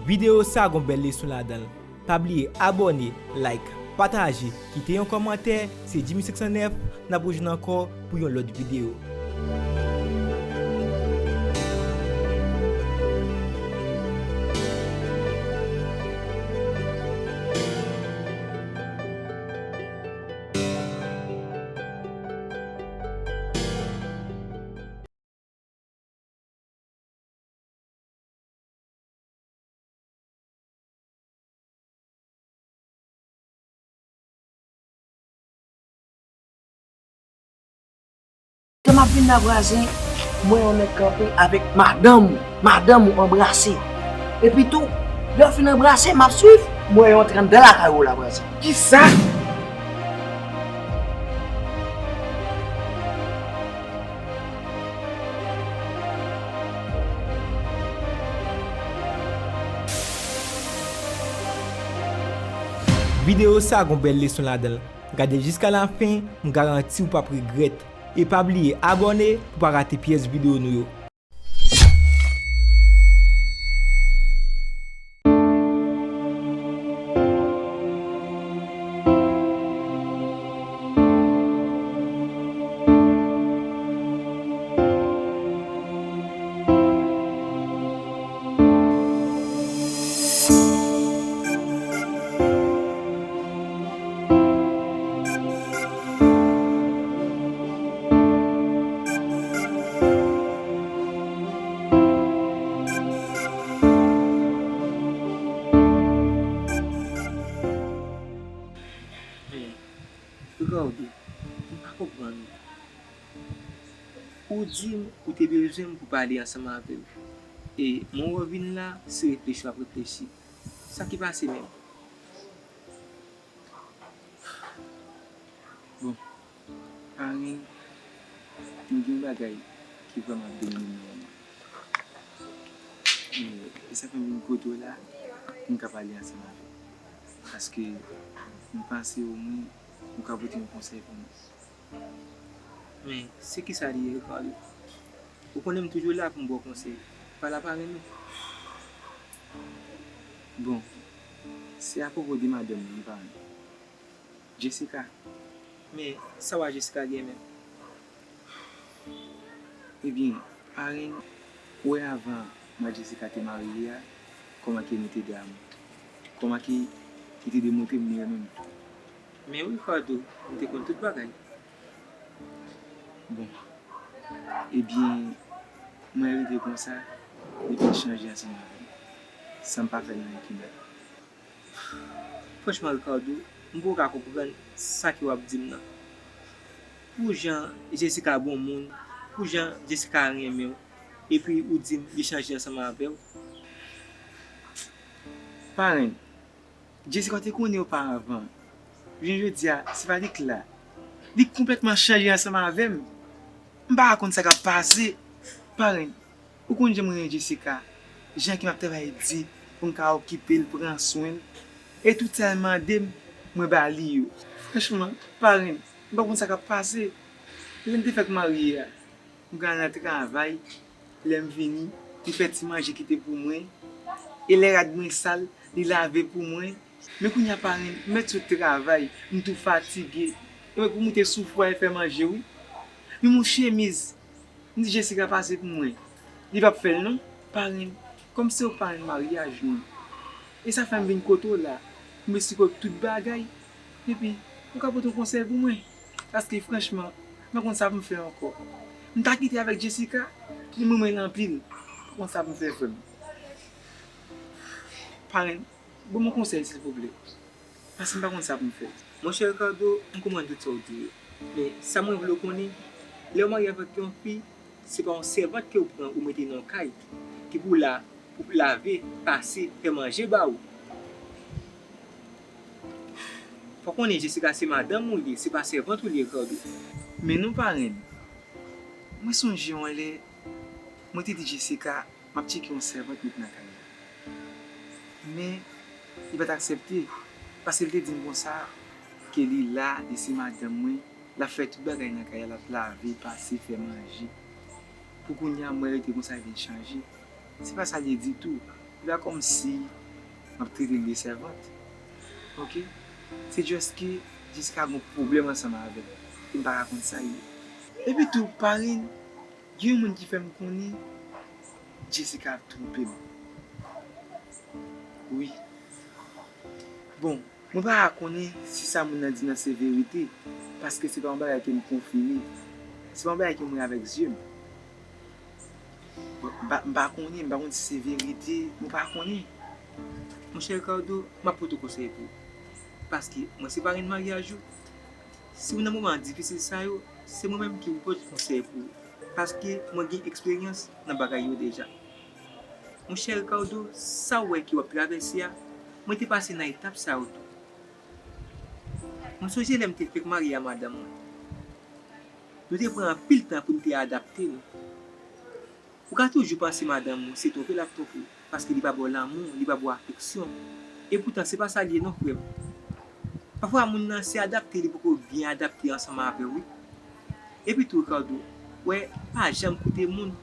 Videyo sa gon bèl leson ladan l. Pa bliye abòne, like, pataje, kite yon kòmantè. Se Jimmy senk san nèf, n ap rejwenn ankò pou yon lòt videyo. Lè m ap vin la vwazen, m wè yon nèg kanpe avèk madanm ou, madanm ou anbrase. Epi tou, lè w fin anbrase, m ap swiv, m wè yo antre anndan lakay ou la vwazen. Kisa? Videyo sa gon bèl leson ladan l. Gade l jiska lafen, m garanti w p ap regrèt. E pa bliye abòne pou w pa rate pyès videyo nou yo. Ricardo, m pa konprann ou. Ou di m ou te bezwen m pou pale ansanm avè w. E mwen wè w vin la, se reflechi w ap reflechi. Sa ki pase menm? Bon, Parenn, mwen gen yon bagay ki vrèman ap domine m nan moman. E, e sa fè m vin kote w la pou m ka pale ansanm avè w. Paske m panse omwen ou ka pote yon konsèy pou mwen. Men, se kisa li ye, Ricardo? Ou konnen m toujou la pou m ba w konsèy. Pale a parenn ou. Bon, se apwopo de madanm mwen, parenn. Jessica. Men, sa w a Jessica gen menm? Ebyen, parenn, ou wè avan mwen ak Jessica te marye a, kòman ke nou te damou. Kòman ke li te demontre m li renmen m tou. Men wi, Ricardo, m te konn tout bagay. Bon, ebyen, mwen rete konsa, li vin chanje ansanm avè m, san m pa fè l anyen ki mal. Franchman, Ricardo, m poko ka konprann sa ke w ap di m nan. Pou jan Jessica bon moun, pou jan Jessica renmen w, epi ou di m li chanje ansanm avè w. Parenn, Jessica te konnen oparavan. Jounen jodi a, se pa li k la. Li konplètman chanje ansanm avè m. M pa ka konn sa k ap pase. Parenn, ou konn jan m renmen Jessica, jan ke m ap travay di pou m ka okipe l, pran swen l. E tout sa l mande m, mwen ba li yo. Franchman, parenn, m pa konn sa k ap pase. Lè n te fèk marye a, m ka al nan travay, lè m vini, li fè ti manje kite pou mwen. E lè rad mwen sal, li lave pou mwen. Men kounye a parenn, m mèt sot travay, m tou fatige. E mwen pou moute sou fwa e fè manje wi. Men yon chemiz, m di Jessica pase pou mwen. Li p ap fè l non, parenn. Kòm se ou parenn maryaj nou. E sa fè m vin kote w la, pou m esplike w tout bagay. Epi, ou ka pote yon konsèy pou mwen. Paske franchman, m pa konn sa pou m fè ankò. M ta kite avèk Jessica, li renmen l anpil. M pa konn sa pou m fè, frè m. Parenn, ban m yon konsèy, silvouplè. Paske m pa konn sa pou m fè. Monchè Ricardo, m konprann tout sa w di yo. Men, sa mwen vle w konnen, lè w marye avèk yon fi, se pa yon sèvant ke w pran ou mete nan yon kay, ki pou la pou lave, pase, fè manje ba ou. Fò w konnen Jessica se madanm ou l ye, se pa sèvant ou l ye, Ricardo. Men non, parenn. Mwen sonje yon lè, mwen te di Jessica, m ap tcheke yon sèvant met nan kay la. Men, li pa t aksepte, paske l te di m konsa, ke li la, li se madanm mwen, l ap fè tout bagay nan kay la, l ap lave, pase, fè manje. Pou kounye a, mwen rete konsa, li vin chanje. Se pa sa l ye ditou. Li pa kòmsi m ap trete l de sèvant. Oke? Se just ke Jessica gen yon pwoblèm ansanm avè m. E m pa ka konn sa l ye. Epi tou, parenn, gen yon moun ki fè m konnen Jessica ap twonpe m. Wi. Bon, mwen pa ka konnen si sa moun nan di nan se verite, paske se pa yon bagay ke m konfime. Se pa yon bagay ke m wè avèk zye m. Bon, m pa, m pa konnen, m pa konn si se verite, mwen pa konnen. Monchè Ricardo, m ap pote w konsèy tou. Paske mwen se parenn maryaj ou. Si w nan moman difisil sa yo, se mwen menm ki pou pote konsèy pou ou. Paske mwen gen eksperyans nan bagay yo deja. Monchè Ricardo, sa w wè ke w ap travèse a, mwen te pase nan etap sa yo tou. Mwen sonje lè m te fèk marye a madanm mwen. Nou te pran anpil tan pou n te adapte nou. Ou ka toujou panse madanm ou se twonpe l ap twonpe w, paske li pa ba w lanmou, li pa ba w afeksyon. Epoutan, se pa sa l ye non, frè m. Pafwa, moun nan se adapte li poko byen adapte ansanm avè w, wi. Epi tou, Ricardo, wè, pa janm koute moun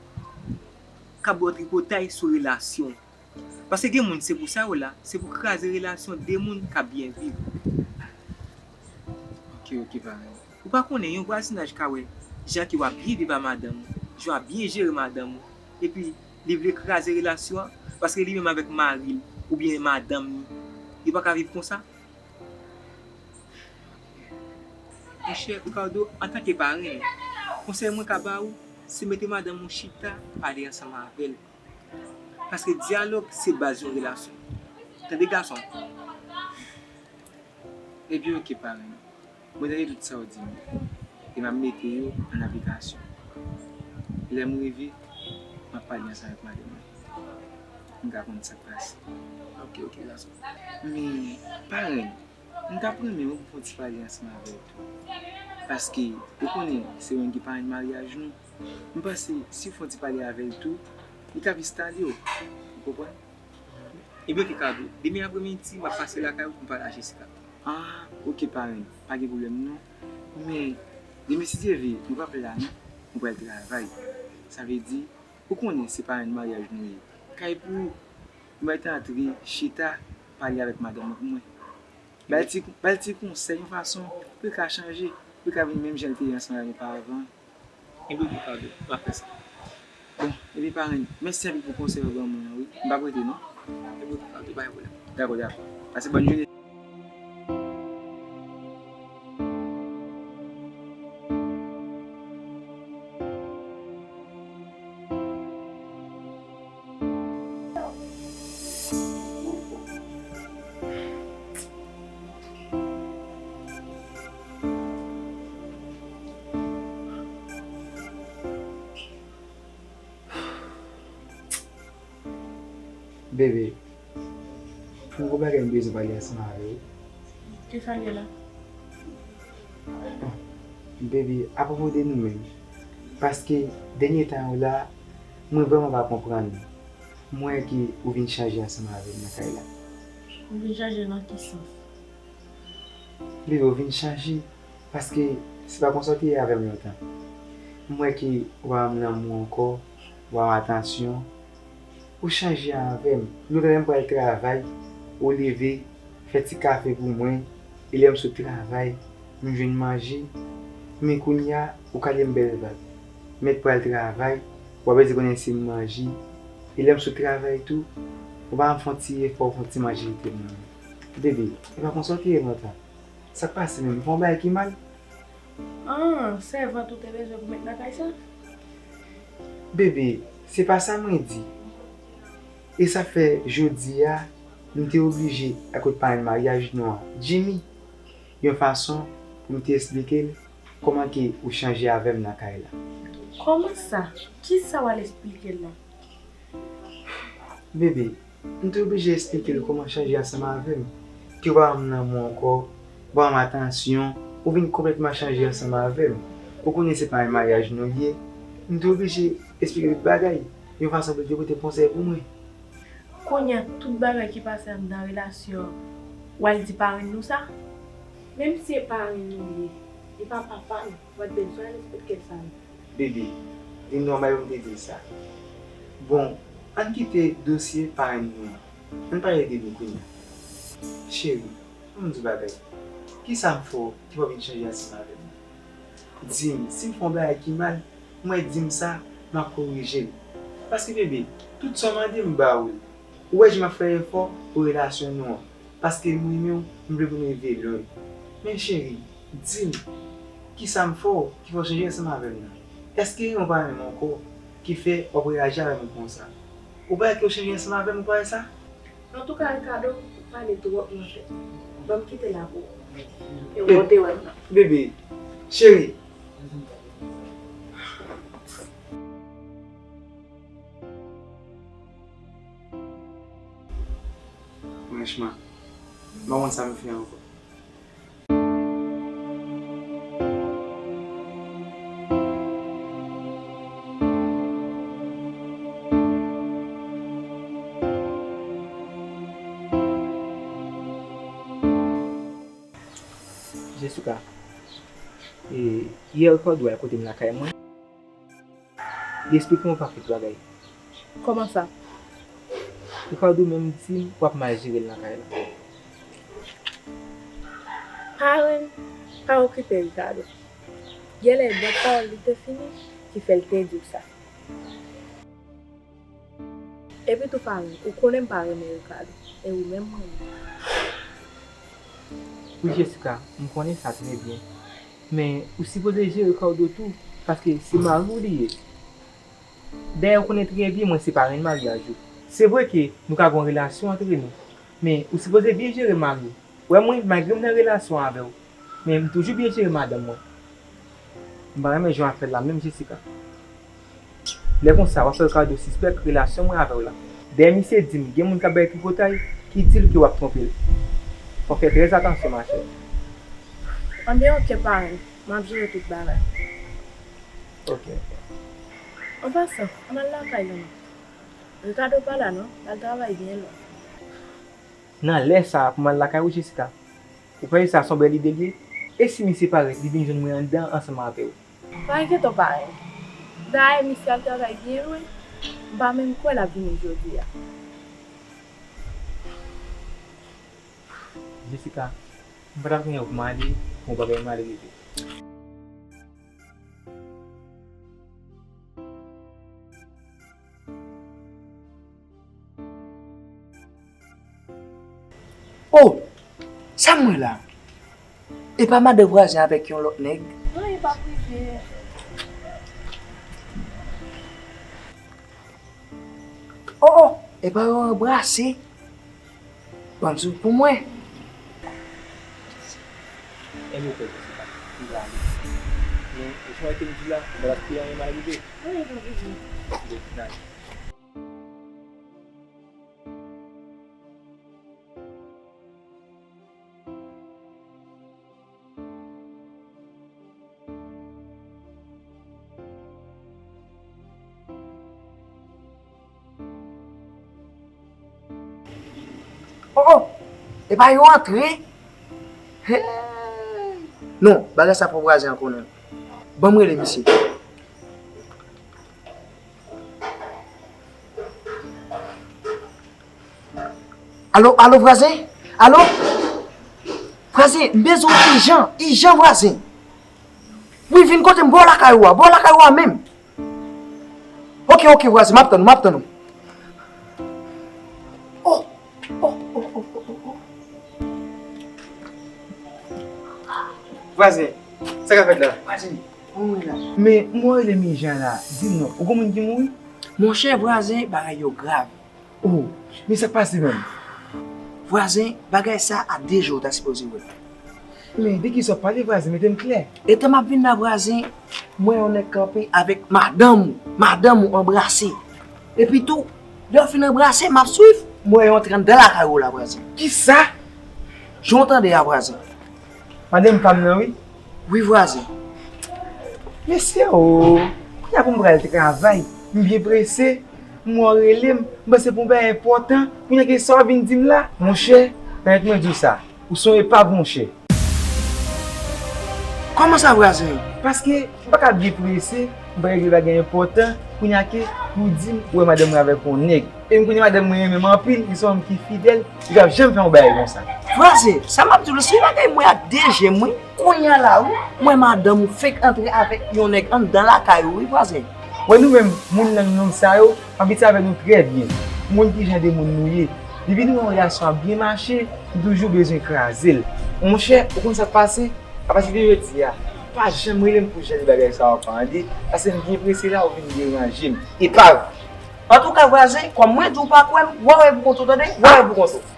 k ap ba w tripotay sou relasyon w. Paske gen moun, se pou sa yo la, se pou kraze relasyon de moun k ap byen viv. Ok, ok, parenn. Ou pa konnen yon vwazinaj ka wè jan ke w ap byen viv a madanm ou, jan w ap byen jere madanm ou, epi li vle kraze relasyon an, paske li menm avèk mari l oubyen madanm ni, yo pa ka viv konsa. Monchè Ricardo, antanke parenn, konsèy mwen ka ba ou, se mete madanm ou chita, pale ansanm avè l. Paske dyalòg se baz yon relasyon. Tande gason. Ebyen, ok, parenn. Mwen tande tout sa w di m yo. E m ap mete yo an aplikasyon. Lè m rive, m ap pale ansanm avèk madanm mwen. m ka konn sa k pase. Ok, ok, gason. Men, parenn, m t ap renmen wi pou m fè yon ti pale ansanm avè w tou. Paske, ou konnen, se mwen ki parenn maryaj nou. M panse, si w fè yon ti pale avè l tou, li ka vin stale w. Ou konprann? Ebyen, ok, Kado, demen apremidi, m ap pase lakay ou pou m pale a Jessica. Ah, ok, parenn, pa gen pwoblèm non. Men, demen, si Dye vle, mwen p ap la non. Mwen pral travay. Sa vle di, ou konnen se parenn maryaj nou ye. Kay pou ou, mwen t antre, chita, pale avèk madanm mwen pou mwen. Ba l ti, ba l ti konsèy, yon fason pou l ka chanje, pou l ka vin menm jan l te ye ansanm avè m pavan. Ebyen, ok, Kado, m ap fè sa. Bon, ebyen, parenn, mèsi anpil pou konsèy ou ban mwen an, wi. M p ap rete non. Ebyen, ok, Kado, pa gen pwoblèm. Dakò, dakò. Pase bòn jounen. Bebe, m gon bagay m bezwen pale ansanm avè w. Kisa l ye la? Bebe, apwopo de nou menm. Paske, dènye tan yo la, mwen vrèman pa konprann ou. M wè ke ou vin chanje ansanm avè m nan kay la. M vin chanje nan ki sans? Bebe, ou vin chanje. Paske se pa konsa w te ye avè m lontan. M wè ke w pa ban m lanmou ankò, w pa ban m atansyon. Ou chanje avè m. Lontan lè m pral travay, ou leve, fè ti kafe pou mwen, e lè m sot travay, m jwenn manje. Men kounye a, ou kale m bèl vag. Mèt pral travay, w ap rete konnen se m manje. E lè m sot travay tou, ou pa janm fè yon ti efò, fè yon ti manje kite m nan men. Bebe, e pa konsa w te ye lontan. Sa k pase menm? M fè yon bagay ki mal? Ah, sèvant ou te bezwen pou met nan kay sa? Bebe, se pa sa mwen di. E sa fè jodi a, m te oblije al kot parenn maryaj nou an, Jimmy, yon fason pou m te esplike l kòman ke ou chanje avè m nan kay la. Kòman sa? Kisa w al esplike l la? Bebe, m te oblije esplike l kòman chanje ansanm avè m. Ke w pa ban m lanmou ankò, w pa ban m atansyon, ou vin konplètman chanje ansanm avè m. Ou konnen se parenn maryaj nou ye. M te oblije esplike l tout bagay, yon fason pou l te pote konsèy pou mwen. Kounye a, tout bagay ki pase anndan relasyon an, w al di parenn nou sa? Menm si se parenn nou ye, li pa papa nou, w ap bezwen al esplike l sa non. Bebe, di m nòmal pou m te di l sa. Bon, ann kite dosye parenn nou an. Ann pale de nou kounye a. Cheri, ban m di w bagay. Kisa m fè w ki fè w vin chanje ansanm avè m? Di m, si m fè yon bagay ki mal, mwen di m sa, m ap korije l. Paske, bebe, tout sa w mande m ba ou l. Ou wè jan m ap fè efò pou relasyon nou an. Paske m renmen w, m vle pou nou rive lwen. Men cheri, di m, kisa m fè w ki fè w chanje ansanm avè m nan? Èske ou pa renmen m ankò ki fè w ap reyaji avè m konsa? Ou pa wè ke w chanje ansanm avè m, ou pa wè sa? Antouka, Ricardo, ou pale twòp nan tèt. Ban m kite l la pou ou. E w te wè m nan. Bebe, cheri. Franchman, m pa konn sa m fè ankò. Jessica, e, yè Ricardo al kote m lakay mwen. Li eksplike m yon pakèt bagay. Kòman sa? Ricardo menm di m w ap mal jere l nan kay la. Parenn, pa okipe Ricardo. Genlè gen pawòl li te fini ki fè l te di w sa. Epi tou parenn, ou konnen m pa renmen Ricardo, e ou menm m renmen. Wi Jessica, m konnen sa trè byen. Men ou sipoze jere Ricardo tou, paske se mari w li ye. Dayè ou konnen trè byen mwen se parenn maryaj ou. Se vre ke nou ka gen yon relasyon antre nou, men ou sipoze byen jere mari w. Ou wè mwen, malgre m nan relasyon avè w, men m toujou byen jere madanm mwen. M pa renmen jan w ap fè l la menm, Jessica. Lè konsa, w ap fè Ricardo sispèk relasyon mwen avè w la. Dèyè misye di m gen moun k ap bay tripotay, ki di l ke w ap twonpe l. Fò w fè trè atansyon, machè. Anben, oke, parenn. M ap jere tout bagay. Oke. An pasan, ann al lakay nou non. Ricardo pa la non, l al travay byen lwen. Nan lè sa a pou m al lakay ou, Jessica? Ou panse sa se yon bèl ide l ye? E si misye parèt, li vin jwenn mwen anndan ansanm avè w? Pa enkyete w, parenn. Dayè, misye al travay byen lwen. M pa menm kwè l ap vini jodi a. Jessica, m pa t ap gen lè pou m ale, pou yon bagay mal rive. Oh! Sa m wè la? E pa madan vwazen avèk yon lòt nèg? Non, e pa prive. Oh, oh! E pa yo anbrase? Ban m swiv pou mwen. Enben, frè, se pa, m prale. Men, e jan ke m di la, m pa t ap kite anyen mal rive. Wi, wi, wi. Bon, n ale. Oh, oh! E pa yo antre? Hey! Non, bagay sa fò vwazen an konnen. Ban m rele misye. Alo, alo, vwazen? Alo? Vwazen, m bezwen w ijan, ijan, vwazen. Wi, vin kote m, bò lakay ou a, bò lakay ou a menm. Oke, oke, vwazen, m ap tann ou, m ap tann ou. Oh, oh, oh, oh, oh, oh. Vwazen, sa k ap fèt la? Vwazen, kòman w ye la? Men, m wè w rele m ijan la, di m non, ou gon moun ki mouri? Monchè, vwazen, bagay yo grav. Oh, men sa k pase menm? Vwazen, bagay sa a de je w ta sipoze wè. Men, de kisa w ap pale, vwazen? Mete m klè. Etan m ap vin la, vwazen, m wè yon nèg kanpe avèk madanm ou, madanm ou anbrase. Epi tou, lè yo fin anbrase, m ap swiv, m wè yo antre anndan lakay ou la, vwazen. Kisa? Jan w tande a, vwazen. Madanm pa m nan, wi. Wi, vwazen. Mesye o, kounye a pou m pral travay, m byen prese, m wè w rele m, m panse pou yon bagay enpòtan, kounye a ki sa w vin di m la? Monchè, pèmèt mwen di w sa, ou se yon epav, monchè. Kòman sa, vwazen? Paske m pa ka byen prese, m pral regle bagay enpòtan, kounye a ke pou di m ou wè madanm mwen avèk yon nèg. E m konnen madanm mwen renmen m anpil, li se yon nonm ki fidèl, li p ap janm fè yon bagay konsa. Vwazen, sa m ap di w, se bagay m wè ak de je m, wi. Kounye a la, wi, m wè madanm ou fenk antre avèk yon nèg anndan lakay ou, wi, vwazen. Wè nou menm, moun nan nonm sa yo, m abitye avè nou trè byen. M konn ki jan de moun nou ye. Depi nou wè yon gason ap byen mache, nou toujou bezwen kraze l. Monchè, ou konn sa k pase? Apati de jodi a, pa janm rele m pou jan de bagay sa yo ankò, tande? Paske m byen prese la, ou vin deranje m. Epav! Antouka, vwazen, kòm mwen di w pa kwè m, w a wè pou kont ou, tande? W a wè pou kont ou.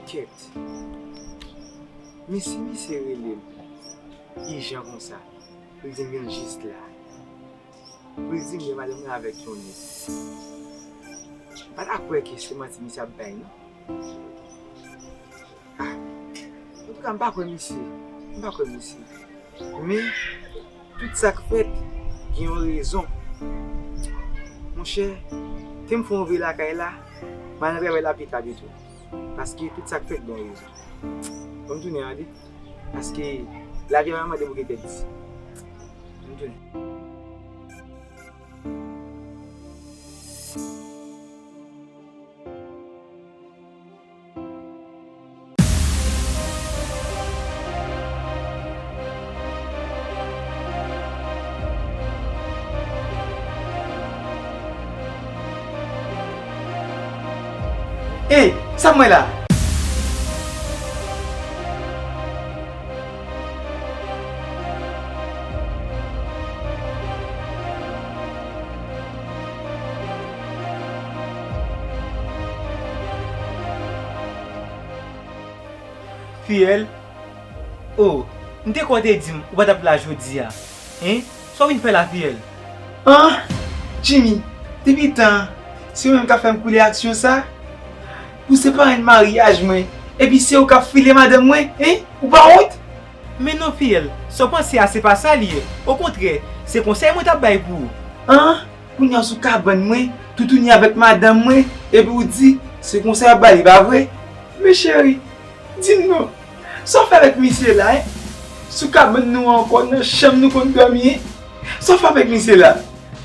Kèt. Men si misye rele m ijan konsa, pou l di m vin jis la, pou l di m gen madanm mwen avèk yon nèg. M pa ta kwè ke se manti misye ap bay, non. Ah, antouka, m pa kwè misye. M pa kwè misye. Men, tout sa k fèt, gen yon rezon. Monchè, ke m fè yon vye lakay la, m al nan travay la pita pito. Paske tout sa k fèt, gen yon rezon. Ban m tounen an, tande. Paske lavi a pa mande bouke tèt di. Ban m tounen. Ey, sa m wè la? Fiyèl, Oh, m te kwè w te di m ou pa t ap la jodi a. Hein? Sa w vin fè la, Fiyèl? An! Jimmy, depi tan an, se ou menm k ap fè m koule aksyon sa? Ou se parenn maryaj mwen, epi se ou k ap file madanm mwen, hein? Ou pa wont? Men non, Fiyèl, sa w panse a se pa sa l ye. Okontrè, se konsèy mwen t ap bay pou ou. An! Kounye a w sou kabann mwen, toutouni avèk madanm mwen, epi w di se konsèy w ap ba li, pa vre? Men cheri, di m non, sa w fè avèk misye la, en? Sou kabann nou an ankò, nan chanm nou konn dòmi, en? Sa w fè avèk misye la?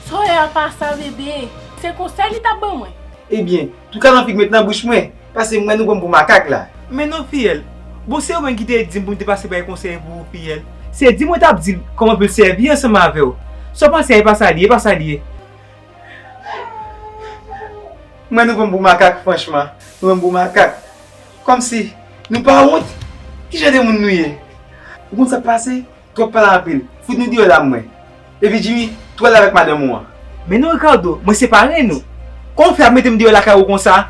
Sòyè a pa sa, bebe. Se konsèy li t ap ban mwen. Ebyen, tou kalan fig met nan bouch mwen, pase m wè nou pran m pou makak la. Men non, Fiyèl. Bon, se ou menm ki te di m pou m te pase bay konsèy pou ou, Fiyèl. Se di m ou t ap di l kòman pou l sèvi ansanm avè w. Sa w panse a, e pa sa l ye, e pa sa l ye. Mwen nou pran m pou makak, franchman. Nou pran m pou makak. Kòmsi nou pa wont? Ki jan de moun nou ye? Ou konn sa k pase? Twòp pale anpil. Fout nou deyò la, mwen. Epi Jimmy, tou al avèk madanm ou an. Men non, Ricardo, mwen se parenn ou. Kòman w fè ap mete m deyò lakay ou konsa?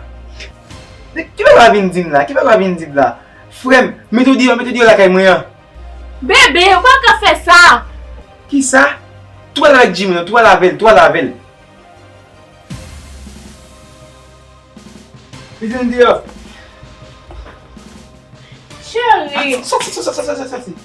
Men ki bagay w ap vin di m la? Ki bagay w ap vin di m la? Frè m, mete w deyò, mete w deyò lakay mwen an. Bebe, ou pa ka fè sa! Kisa? Tou al avèk Jimmy nan, tou al avè l, tou al avè l. Mete m deyò. Cheri! Soti, soti, soti, soti, soti.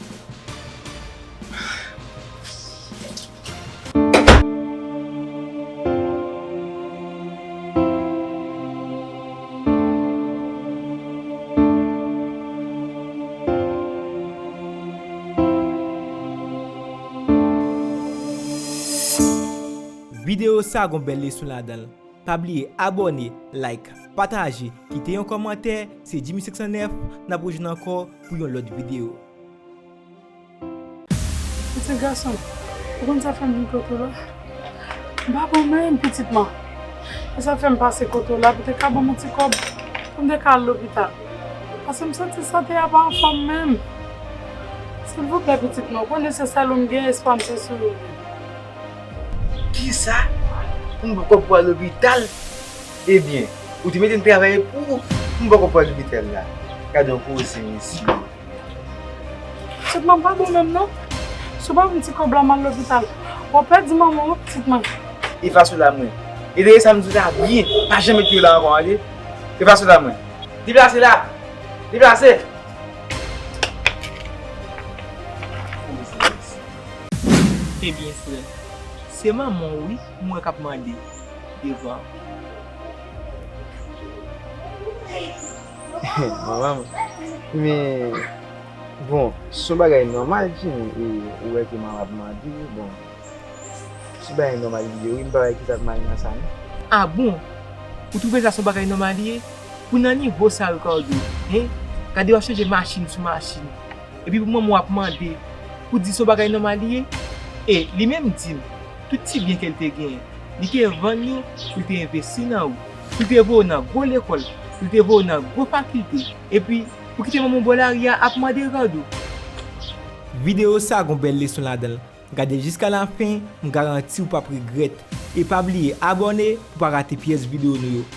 Videyo sa gon bèl leson ladan l. Pa bliye abòne, like, pataje, kite yon kòmantè. Se Jimmy senk san nèf, n ap rejwenn ankò pou yon lòt videyo. Pitit gason m, ou konn sa fè m vin kote w la? M pa bon menm, pitit mwen. E sa fè m pase kote w la pou te ka ban m yon ti kòb pou m te ka al lopital. Paske m santi sante a pa anfòm menm. Silvouplè, pitit mwen, ou konnen se sèl ou m gen, espwa m se sou ou. Kisa? Pou m ba w kòb pou al lopital? Ebyen, ou te mete m travay pou ou pou m ba w kòb pou al lopital la. Gade yon koze, mesye. Pitit mwen pa bon menm non. Si w pa ban m ti kòb la, m al lopital. W ap pèdi manman w, pitit mwen. Efase w la mwen. E dèyè sa m di w ta byen, pa janm met pye w la ankò, tande? Efase w la mwen. Deplase la! Deplase! Ebyen, frè, se manman w wi, m wè k ap mande devan. Manman m? Men, bon, se yon bagay nòmal, Jimmy, e ou wè ke manman ap mande, bon, se bagay nòmal li ye, wi, m pa wè kisa k mal nan sa, non. A bon? Ou twouve sa se yon bagay nòmal li ye? Pou nan nivo sa, Ricardo, hen? Gade w ap chanje machin sou machin. Epi pou manman w ap mande, pou di se yon bagay nòmal li ye? E li menm di m, tout ti byen ke l te genyen, li te vann yo pou l te envesti nan ou, pou l te voye w nan gwo lekòl, pou l te voye w nan gwo fakilte. Epi, ou kite manman w bò lari a ap mande, Ricardo. Videyo sa gon bèl leson ladan l. Gade l jiska lafen, m garanti w p ap regrèt. E pa bliye abòne pou w pa rate pyès videyo nou yo.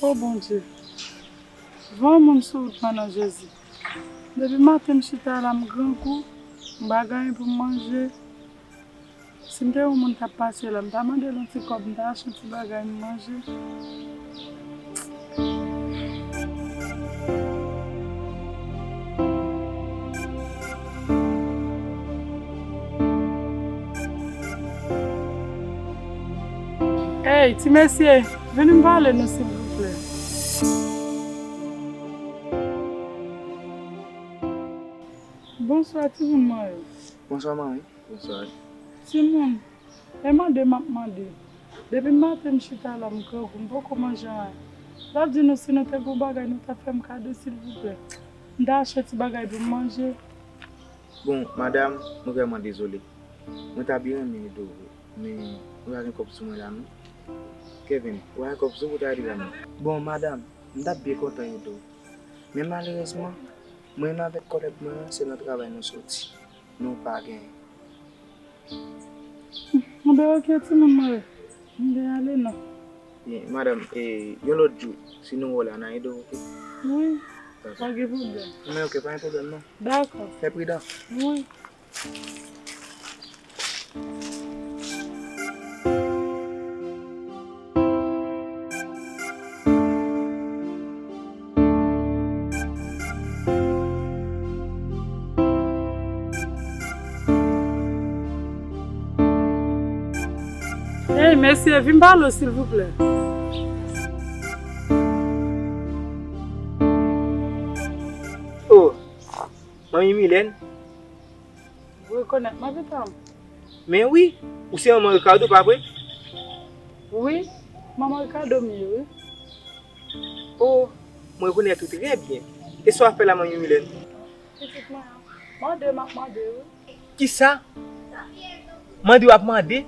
O Bondye, voye yon moun sou wout mwen nan Jezi. Depi maten m chita la, m grangou, m pa gen anyen pou m manje. Si m te yon moun k ap pase la, m ta mande l yon ti kòb, m ta achte yon ti bagay m manje. Ey, ti mesye, vini m pale nou, silvouplè. Bonswa, timoun mwen yo. Bonswa, manmi. Bonswa. Timoun, e mande m ap mande. Depi maten m chita la, m grangou, m poko manje anyen. L ap di nou si nou te gen yon bagay nou ta fè m kado, silvouplè. M ta achte ti bagay pou m manje. Bon, madanm, mwen vrèman dezole. Mwen ta byen renmen ede w, men mwen pa gen kòb sou mwen la, non. Kevin, ou pa gen kòb sou ou pou w ta ede w la, non. Bon, madanm, m t ap byen kontan ede w. Men malerezman, mwen menm avèk kòlèg mwen an, se nan travay nou soti. Nou pa genyen. Anben, oke, timoun mwen. M gen ale non. Byen, madanm, e, yon lòt jou, si nou wè w la, n a ede w, oke? Wi, pa gen pwoblèm. Men oke, pa gen pwoblèm non. Dakò. Fè pridan. Wi. Ey, mesye, vin pale w, silvouplè. Oh, manmi Milène. Ou rekonèt mwen, pitit mwen? Men wi, ou se manman Ricardo, pa vre? Wi, manman Ricardo m ye, wi. Oh, mwen rekonèt ou trè byen. E sa w ap fè la, manmi Milène? Pitit mwen an, mande m ap mande, wi. Kisa? Mande w ap mande?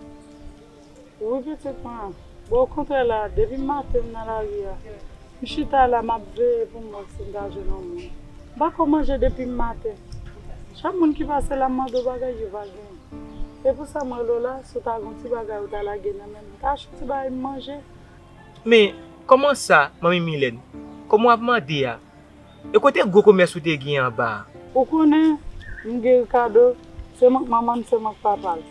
Wi, pitit mwen. Bon, okontrè la, depi maten m nan lari a. M chita la, m ap veye pou m wè si m ta jwenn yon moun. M pa ko manje depi maten. Chak moun ki pase la, m mande yon bagay, yo pa genyen. E pou sa m rele w la, si w ta gen yon ti bagay ou ta lage nan men m, m ta achte yon ti bagay m manje. Men, kòman sa, manmi Milène? Kòman w ap mande a? E kote gwo komès ou te gen anba a? Ou konnen, m gen Ricardo, se mwen k manman l, se mwen k papa l.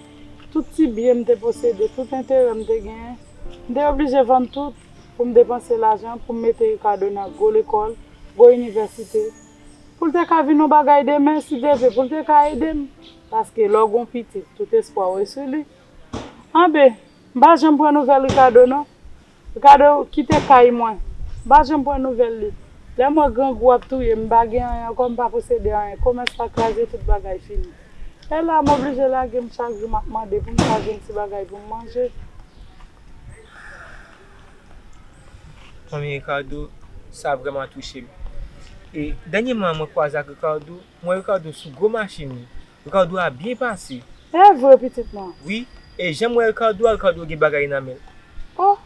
Tout ti byen m te posede, tout enterè m te genyen, m te oblije vann tout pou m depanse lajan, pou m mete Ricardo nan gwo lekòl, gwo inivèsite. Pou l te ka vin yon bagay demen, si Dye vle, pou l te ka ede m. Paske lè w gen yon pitit, tout espwa w e sou li. Anben, m pa janm pran nouvèl Ricardo non. Ricardo kite kay mwen. M pa janm pran nouvèl li. Lè m wè grangou ap touye m, m pa gen anyen ankò, m pa posede anyen. Komès la kraze, tout bagay fini. E la, m oblije lage m chak jou, m ap mande pou m ka jwenn ti bagay pou m manje. Manmi Ricardo, sa vrèman touche m. E dènyèman, mwen kwaze ak Ricardo, mwen wè Ricardo sou gwo machin li. Ricardo a byen pase. E vre, pitit mwen? Wi, e jan m wè Ricardo a, Ricardo gen bagay nan men l. Oh,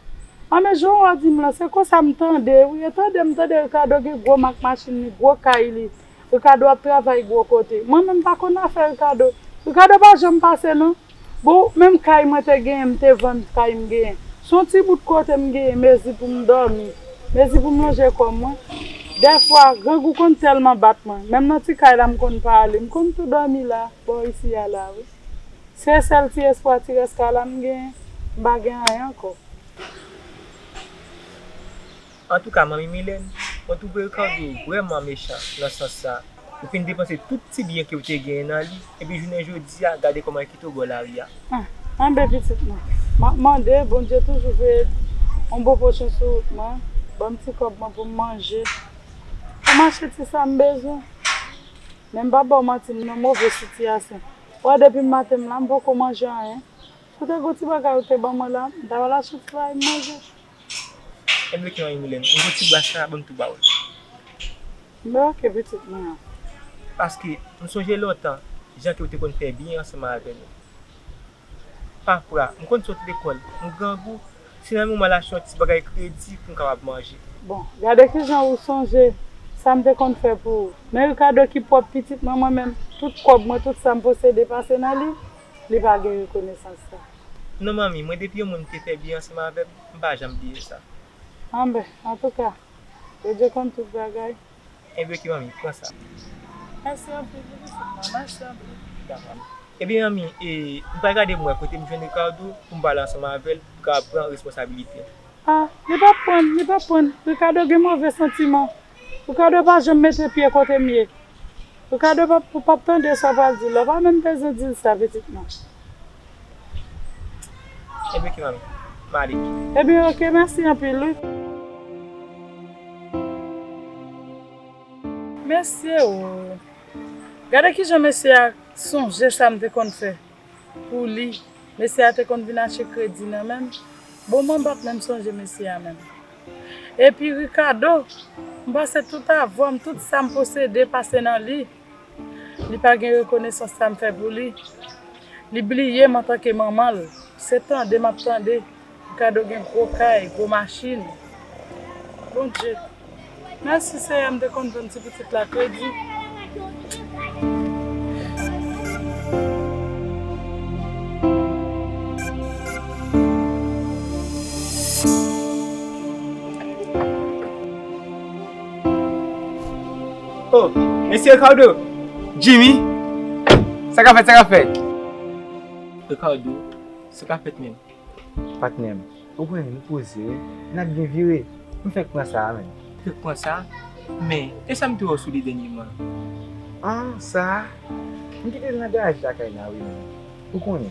a men jan w di m lan, se konsa m tande, wi, e tande m tande Ricardo gen gwo mak machin li, gwo kay li. Ricardo ap travay gwo kote. Mwen menm m pa konn afè Ricardo. Ricardo pa janm pase non. Bon, menm kay mwen te genyen, m te vann kay m genyen. Se yon ti bout kote m genyen, mezi pou m dòmi, mezi pou m lonje kò mwen. Dèfwa, grangou konn tèlman bat mwen. Menm nan ti kay la, m konn pa ale. M konn tou dòmi la, bò isi a la, wi. Se sèl ti espwa, ti rès kay la m genyen. M pa gen anyen ankò. Antouka, manmi Milène, mwen twouve Ricardo vrèman mechan nan sans sa. Ou fin depanse tout ti byen ke w te genyen nan li, epi jounen jodi a, gade kòman l kite w bò lari a. Ah, anben pitit mwen, m ap mande, Bondye toujou voye yon bon pwochen sou wout mwen, ban m ti kòb mwen pou m manje, pou m achte ti sa m bezwen. Men m p ap ba w manti, m nan move sitiyasyon. Ou wè depi maten m la, m poko manje anyen. Si w te gen yon ti bagay ou te ban mwen la, m ta pral achte yon ti bagay m manje. Enben oke, manmi Milène, m gon ti bras la, ban m tou ba w l. Enben oke, pitit mwen an. Paske m sonje lontan, jan ke w te konn fè byen ansanm avè nou. Pafwa, m konn sot lekòl, m grangou, se nan men m al achte yon ti bagay kredi pou m kapab manje. Bon, gade kijan ou sonje sa m te konn fè pou ou. Men Ricardo ki pwòp pitit mwen, mwen menm, tout kòb mwen, tout sa m posede pase nan li, li pa gen rekonesans sa. Non, manmi, mwen depi yon moun te fè byen ansanm avè m, m pa janm bliye sa. Anben, antouka, Bondye konn tout bagay. Enben oke, manmi, pran sa. Mèsi anpil, wi, pitit mwen, mèsi anpil. Dakò. Ebyen, manmi, e, m pral gade m wè kote m jwenn Ricardo pou m pale ansanm avè l, pou l kapab pran responsabilite l. Ah, li p ap pran, li p ap pran. Ricardo gen move santiman. Ricardo pa janm mete pye kote m ye. Ricardo p ap, p ap tande sa w pral di la. W pa menm bezwen di l sa, pitit mwen. Ebyen, oke, manmi. M ale. Ebyen, oke, mèsi anpil, wi. Mesye o! Gade kijan mesye a sonje sa m te konn fè pou li. Mesye a te konn vin achte kredi nan men m. Bon, mwen m p ap menm sonje mesye a menm. Epi Ricardo, m pase tout avwa m, tout sa m posede pase nan li. Li pa gen rekonesans sa m fè pou li. Li bliye m antanke manman l. Se tande m ap tande. Ricardo gen gwo kay, gwo machin. Bondye. Mèsi Senyè, m te konn vann ti pitit la kredi. Oh, mesye Ricardo! Jimmy! Sa k ap fèt, sa k ap fèt? Ricardo, sa k ap fèt menm? Patnè m, ou konnen nou poze wi, n ap byen vire. M fèk pran sa a menm. Fèk pran sa? Men, e sa m te wè w sou li dènyèman? Ah, sa a? M kite l nan garaj lakay la wi menm. Ou konnen,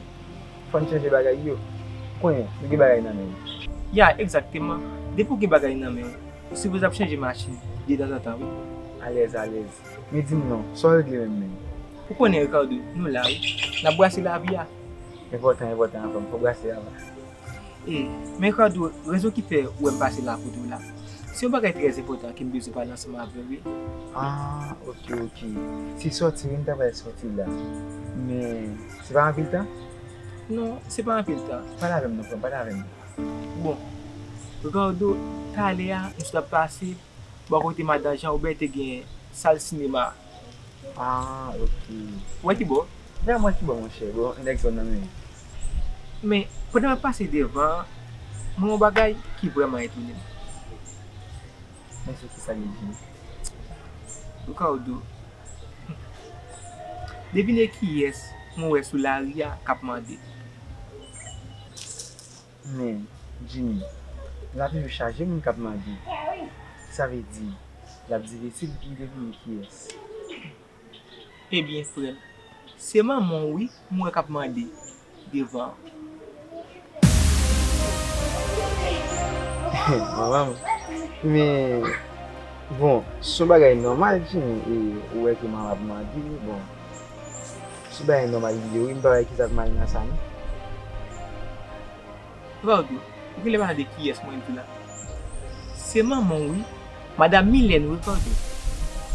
fò n chanje bagay yo. Ou konnen, nou gen bagay nan men nou. Ya, egzakteman. Depi w gen bagay nan men w, ou sipoze ap chanje machin detanzantan wi. Alèz, alèz. Men di m non, sa w regle menm menm? Ou konnen Ricardo, nou la wi. N ap brase lavi a. Enpòtan, enpòtan anfòm, fò brase a va. E, men Ricardo, rezon ki fè ou wè m pase la kote w la, se yon bagay trè enpòtan ke m bezwen pale ansanm avè w wi. Ah, ok, ok. Se sòti wi m ta pral sòti la. Men, se pa anpil tan? Non, se pa anpil tan. Pale avè m non frè m, pale avè m. Bon, Ricardo, talè a, m sot ap pase bò kote madan Jean Robert te gen sal sinema. Ah, ok. Ou wè ki bò? Vrèman ki bò, monchè? Bon, nèg zòn nan menm. Men, pandan m ap pase devan an, m wè yon bagay ki vrèman etone m. Monchè, kisa li di? Ricardo, devine kiyès mwen wè sou lari a k ap mande. Men, Jimmy, la toujou chaje moun k ap mande. Sa vle di, l ap difisil pou m devine kiyès. Ebyen, frè m, se manman w wi, m wè k ap mande devan an. Manman m? Men, bon, se yon bagay nòmal, Jimmy, e ou wè ke manman ap mande, bon, se yon bagay nòmal li ye wi, m pa wè kisa k mal nan sa, non. Ricardo, ou genlè pa tande kiyès mwen di la. Se manman w wi, Madam Milène Ricardo.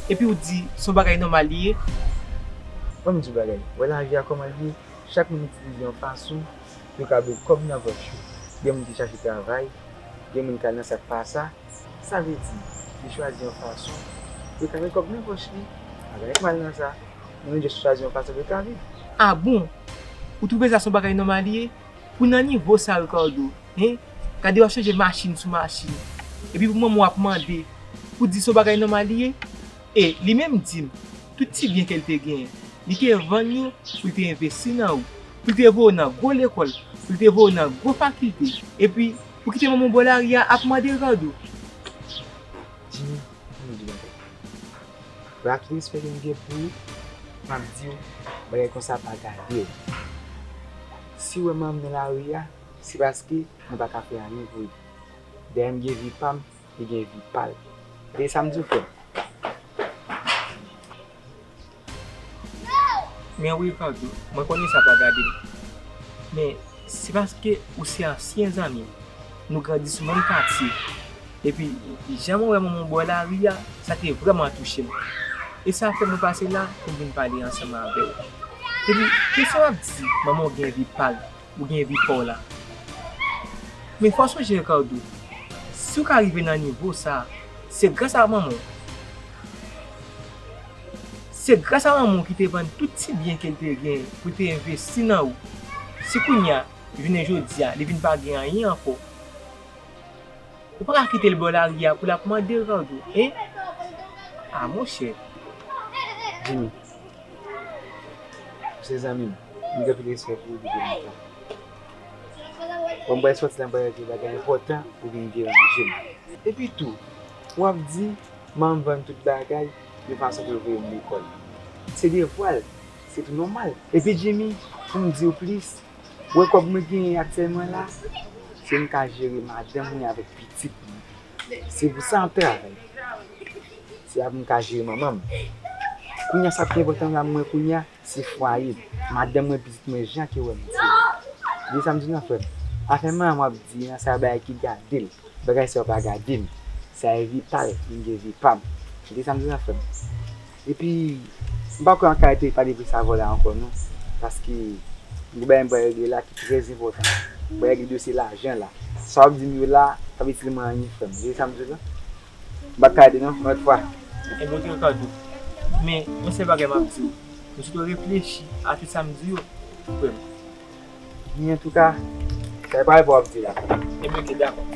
Epi w di se yon bagay nòmal li ye? Ban m di w bagay, wè lavi a kòman l ye, chak moun itilize yon fason pou yo ka boule kòb nan pòch yo. Gen moun ki chache travay, gen moun k al nan sa k pa sa. Sa vle di, li chwazi yon fason pou l ka met kòb nan pòch li. Pa gen anyen k mal nan sa. Moun yo just chwazi yon fason pou yo ka viv. A bon? Ou twouve sa se yon bagay nòmal li ye? Pou nan nivo sa, Ricardo, hen? Gade w ap chanje machin sou machin. Epi pou manman w ap mande, pou di se yon bagay nòmal li ye? E li menm di m, tout ti byen ke l te genyen, li te vann yo pou l te envesti nan ou, pou l te voye w nan gwo lekòl, pou l te voye w nan gwo fakilte. Epi, ou kite manman w bò lari a ap mande, Ricardo. Jimmy, ann di bagay. Wè ak tout respè ke m gen pou ou, m ap di w, bagay konsa pa gade w. Si w wè manman m nan lari a, se paske mwen pa ka fè anyen pou li. Dayè m gen vi pa m, li gen vi pa l. Tande sa m di w, frè m. Men wi, Ricardo, mwen konnen sa pa gade m. Men se paske ou se ansyen zanmi m. Nou grandi sou menm katye. Epi, jan mwen wè manman w bò lari a, sa te vrèman touche m. E sa fè mwen pase la pou m vin pale ansanm avè w. Epi, kisa w ap di manman w gen vi pa l, ou gen vi pa w la? Men fò w sonje, Ricardo, si w ka rive nan nivo sa a, se gras a manman w. Se gras a manman w ki te vann tout ti byen ke l te gen pou l te envesti nan ou. Si kounye a, jounen jodi a, li vin pa gen anyen ankò, ou pa ka kite l bò lari a pou l ap mande, Ricardo, en? A, monchè. Jimmy, ou se zanmi m. M gen anpil respè pou ou depi lontan. Bon, m pral sòti nan bagay ki bagay enpòtan, ou vin deranje m. Epi tou, w ap di, manman m vann tout bagay, yon fason pou l voye m lekòl. Se devwa l, se tou nòmal. Epi Jimmy, pou m di w plis, ou wè kòb mwen genyen aktyèlman la, se m ka jere madanm mwen avèk pitit mwen. Se pou sa m ap travay. Se pou m ka jere manman m. Kounye a, sa k pi enpòtan nan mwen kounye a, se fwaye m, madanm mwen, pitit mwen, jan ke w wè m di w. Tande sa m di w nan, frè m. Afè manman m w ap di nan sa, bagay ki gade l. Bagay sa yo pa gade m. Sa e vi pa l, m gen vi pa m. Tande sa m di w nan, frè m. Epi, m pa kwè an kalite pale plis avè w la ankò non, paske m gen bagay m pral regle la ki trè enpòtan. M pral regle dosye lajan la. Sa w ap di m yo la, pa itil mwen anyen, frè m. Tande sa m di w la? M pa ka ede non, yon lòt fwa. Ebyen, oke, Ricardo. Men, yon sèl bagay m ap di w. Mwen sito reflechi a tout sa m di yo. Frè m. Men antouka, sa e pa w ap di la. Ebyen, oke, dakò.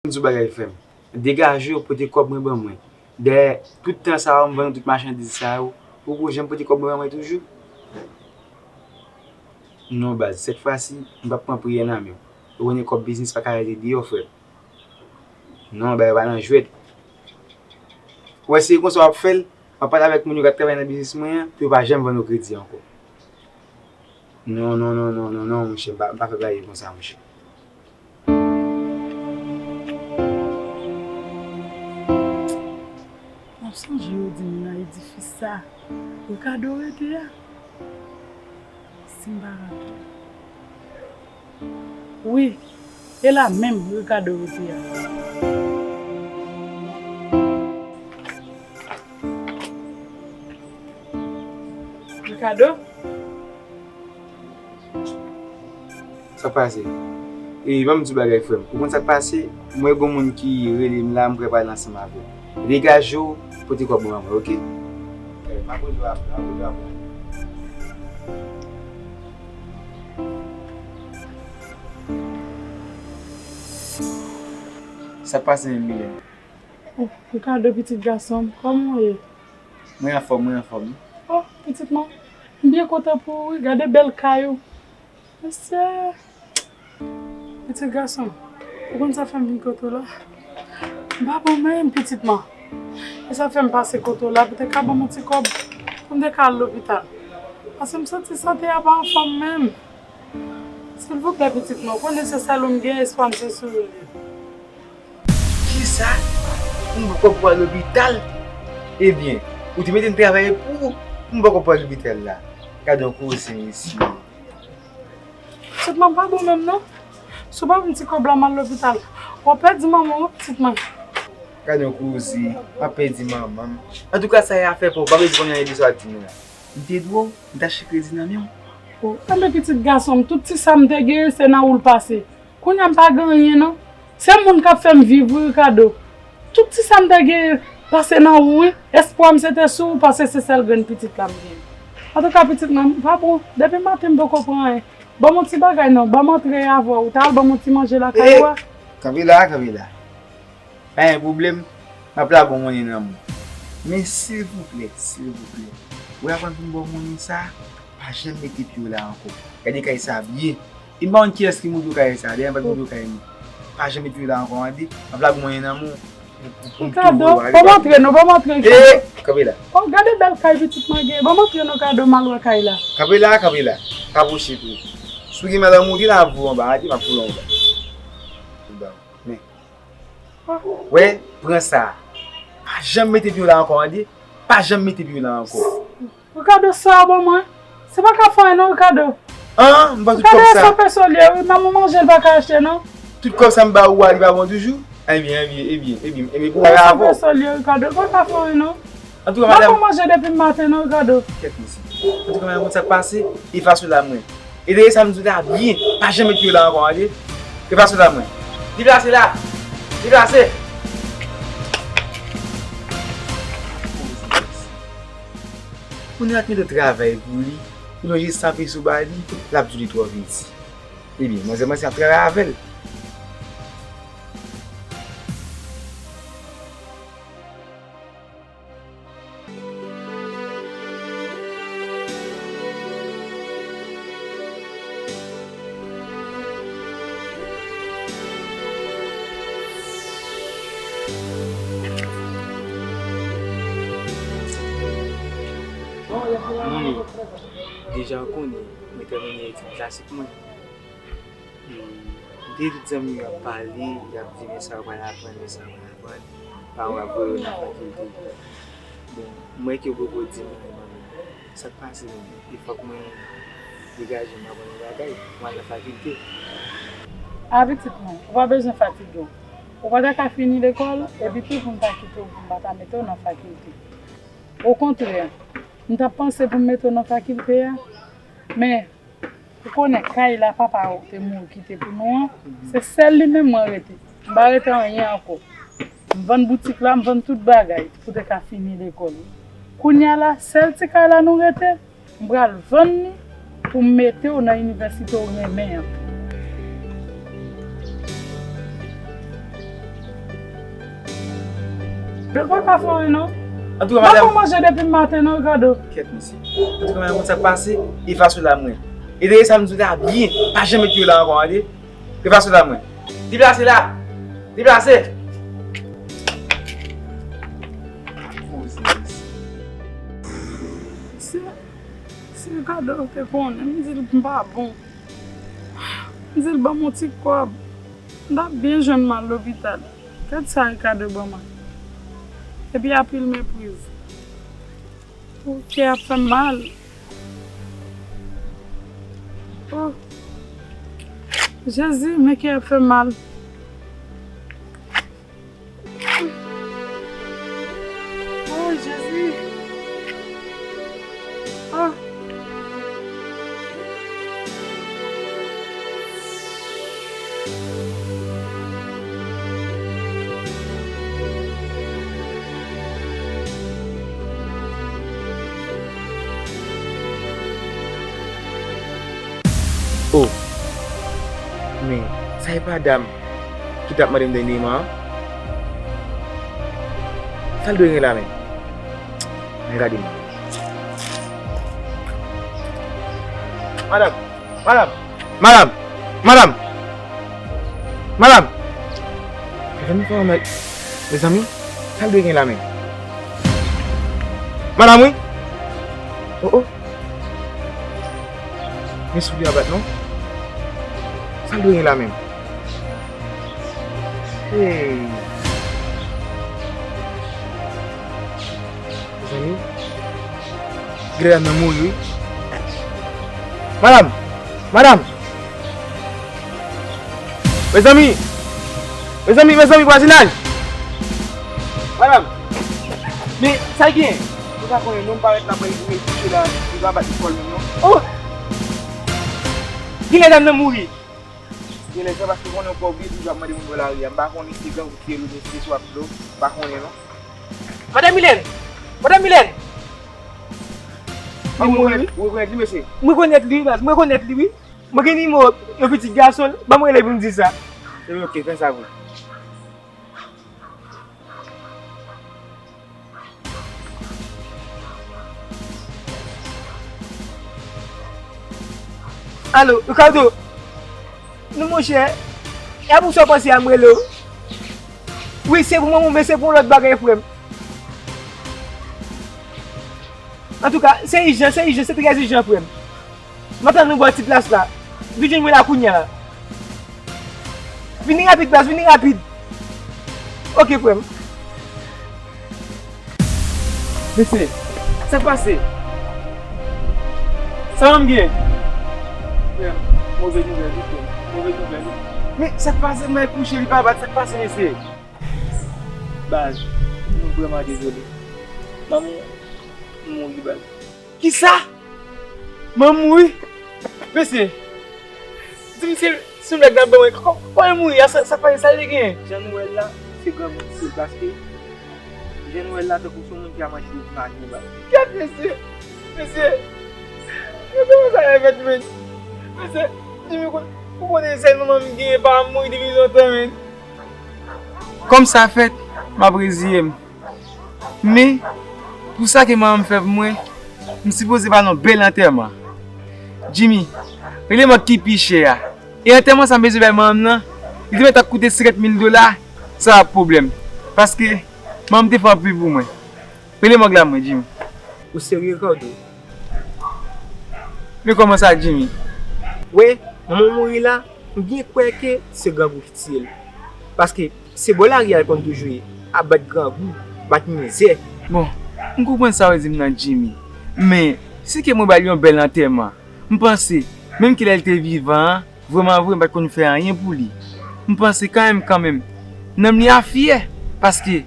M di w bagay, frè m. Degaje w, pote kòb mwen ban mwen. Dèyè tout tan sa yo, m vann tout machandiz sa yo, ou poko janm pote kòb mwen ban mwen toujou? Non, baz, sèt fwa si, m p ap pran priyè nan men w. Ou konnen kòb biznis pa ka rete deyò, frè m. Non, bagay pa nan jwèt. Ou wè, si e konsa w ap fè l, m ap pale avèk moun yo k ap travay nan biznis mwen an, pou yo pa janm vann ou kredi ankò. Non, non, non, non, non, non, monchè, m pa, m pa fè bagay konsa, monchè. M ap sonje yo di m nan edifis sa, Ricardo rete a. Si m pa rate. Wi, e la menm Ricardo rete a. Ricardo? Sa k pase? E, ban m di w bagay, frè m. Ou konn sa k pase? Mwen, gon moun ki rele m la, m prè pale ansanm avè w. Degaje w, pote kòb mwen ban mwen, oke? Eh, m ap rele w apre, m ap rele w apre. Sa k pase menm, Milen? Oh, Ricardo, pitit gason m, kòman w ye? Mwen anfòm, mwen anfòm. Oh, pitit mwen, m byen kontan pou ou, wi. Gade bèl kay ou. Mesye, pitit gason m, ou konn sa fè m vin kote w la? M pa bon menm, pitit mwen. E sa fè m pase kote w la pou te ka ban m yon ti kòb pou m te ka al lopital. Paske m santi sante a pa anfòm menm. Silvouplè, pitit mwen, ou konnen se sèl ou m gen, espwa m se sou ou l ye. Kisa? Pou m poko pral lopital? Ebyen, ou te mete m travay pou ou, pou m poko pral lopital la. Gade yon koze, mesye. Pitit mwen pa bon menm non. Si w pa ban m ti kòb la, m al lopital. W ap pèdi manman w, pitit mwen. Gade yon koze, m ap pèdi manman m. Antouka, sa e afè pa w, pa bezwen konn anyen de sa w ap di m la. M te dwe w, m t achte kredi nan men w. Oh, enben pitit gason m, tout ti sa m te genyen, se nan ou l pase. Kounye a m pa gen anyen non. Se moun k ap fè m viv wi, Ricardo. Tout ti sa m te genyen pase nan ou wi. Espwa m se te sou ou paske se sèl grenn pitit la m genyen. Antouka, pitit mwen, m pa bon. Depi maten m poko pran anyen. Ban m yon ti bagay non, ban m antre avè w. Ou ta al ban m yon ti manje lakay ou a? Kanpe la, kanpe la. Pa gen pwoblèm, m ap lage w monnen nan men w. Men silvouplè, silvouplè, ou aprann pou m ba w monnen sa, pa janm mete pye w la ankò. Gade kay sa byen. E m pa konn kiyès ki montre w kay sa, dayè m pa t montre w kay mwen. Pa janm mete pye w la ankò, tande? M ap lage w monnen nan men w pou, pou, pou m touve w. Ricardo, ban m antre non, ban m antre, Ricardo. Kanpe la. Oh, gade bèl kay pitit mwen gen. Ban m antre non, Ricardo, m al wè kay la. Kanpe la, kanpe la. Pa pwoche tou. Si w gen mal an monte la, m ap voye w anba, tande? M ap voye w anba. Men. Wè, pran sa. Pa janm mete pye w la ankò, tande? Pa janm mete pye w la ankò. Ricardo, sa w ban mwen, se pa ka fè anyen non, Ricardo. An, m pran tout kòb sa. Ricardo, e san peso l ye wi, menm yon manje l pa ka achte non. Tout kòb sa m ba ou a, li pa bon toujou? Ebyen, ebyen, ebyen, ebyen, ebyen, pou w avè w. E san peso l ye, Ricardo, l pa ka fè anyen non. Antouka, madanm. M pa pran manje depi maten non, Ricardo. Kèt mesye. Antouka, madanm, konn sa k pase? Efase w la mwen. E dèyè sa m di w la byen, pa janm mete pye w la ankò, tande? Efase w la mwen. Deplase la! Deplase! Kounye a t mete travay pou li, pou lonje san peso ba li, l ap di w li twò piti. Ebyen, manzè, manzè ap travay avè l. Manmi, deja w konnen, mwen tèmine etid klasik mwen. Hmm, m te tout zanmi yo ap pale, y ap di, "Men sa w pral aprann, men sa w pral aprann." Paran w ap voye yo nan fakilte. Bon, m wè ke yo poko di m anyen, manmi. Sa k pase menm? E fòk mwen, Degaje m, m aprann yon bagay, m al nan fakilte. A pitit mwen, ou pa bezwen fatige w. Ou pa ta ka fini lekòl, epi tou pou m ta kite w, pou m pa ta mete w nan fakilte. Okontrè, m t ap panse pou m mete w nan fakilte a, men ou konnen kay la papa w te mouri kite pou nou an, se sèl li menm mwen rete. M pa rete anyen ankò. M vann boutik la, m vann tout bagay pou te ka fini lekòl. Kounye a la, sèl ti kay la nou rete, m pral vann li pou m mete w nan inivèsite w renmen an. Yo pa ka fè anyen non. Antouka, m pa madam, fè manje depi maten non, Ricardo. Kèt, mesye. Antouka, madam, konn sa k pase, efase la mwen. E dèyè sa, m di w ta byen, pa janm met pye w la ankò, tande? Efase la mwen. Deplase la! Deplase! Se, se Ricardo te konnen, m di l m pa bon. M di l ban m yon ti kòb. M t ap byen jwenn m al lopital. Gad sa Ricardo ban mwen. Epi anpil mepriz. Oh, kè ap fè m mal. Oh. Jezi, men kè ap fè m mal. Oh, Jezi. Oh. Oh. Men, sa e pa dam ki t ap mande m dènyèman an? Sa l dwe gen la menm? Men gade m. Madanm! Madanm! Madanm! Madanm! Madanm! Mezanmi, kòman, mezanmi, sa l dwe gen la menm? Madanm, wi! Oh, oh! Men soulye a bat non. Sa l dwe gen la menm? Hey! Mezanmi, gen lè dam nan mouri wi. Madanm! Madanm! Mezanmi! Mezanmi, mezanmi, vwazinaj! Madanm! Men, sa l gen? Ou pa konnen non, m pa ret la, mwen, mwen kouche la, li pa bat lekòl menm non. Oh! Gen lè dam nan mouri. Gen lè sa paske konnen w pa oblije toujou ap mande moun bò lari a. M pa konnen si se grangou ki te ye l oubyen si se swaf dlo. M pa konnen non. Madanm Milèn! Madanm Milèn! Li mouri wi. Ou rekonèt li, mesye? M rekonèt li, wi, baz. M rekonèt li, wi. Mwen gen nimewo yon pitit gason l. Ban m rele pou m di sa. Ebyen, oke, fè sa pou. Alo, Ricardo? Non, monchè. E a pou sa w panse a m rele w? Wi, se pou mwen, men se pou yon lòt bagay, frè m. Antouka, se ijan, se ijan, se trè ijan, frè m. M ap tann ou bò ti plas la. Vin jwenn mwen la kounye a. Vini rapid, baz, vini rapid. Oke, frè m. Mesye, sa k pase? Sa manm gen? Frè m, move nouvèl, wi, frè m. Move nouvèl, wi. Men, sa k pase? Mwen kouche, li pa bat. Sa k pase, mesye? Baz, nou vrèman dezole. Manman w mouri, baz. Kisa? Manman mouri? Mesye, di m se, se yon blag n ap ban mwen. Kò-, kòman l mouri a? Sa, sa k pase? Sa li gen? Jan nou wè l la, se grangou ki tiye l, paske jan nou wè l la, tankou se yon moun ki ap mache depi maten, baz. Gad mesye! Mesye! Gad kòman sa fè fèt, men! Mesye, Jimmy, ou konnen sèl manman m genyen pa mouri depi lontan, men! Kòm sa fèt, m ap reziye m. Men, pou sa ke manman m fè pou mwen, m sipoze ba l yon bèl antèman. Jimmy, rele m ak ki pi chè a. E antèman sa m bezwen bay manman m nan, li te mèt ap koute senkant mil dola, sa pa pwoblèm. Paske, manman m te fè anpil pou mwen. Rele m ak la mwen, Jimmy. Ou serye, Ricardo? Men kòman sa, Jimmy? Wi, manman w mouri la, m byen kwè ke se grangou ki tiye l. Paske se bò lari a l konn toujou ye, ap bat grangou, bat mizè. Bon, m konprann sa w di m nan, Jimmy. Men, si ke mwen ba l yon bèl antèman, M panse, menm ke lè l te vivan an, vrèman vre, m pa t konn fè anyen pou li. M panse kanmenm, kanmenm, nanm li a fyè, paske,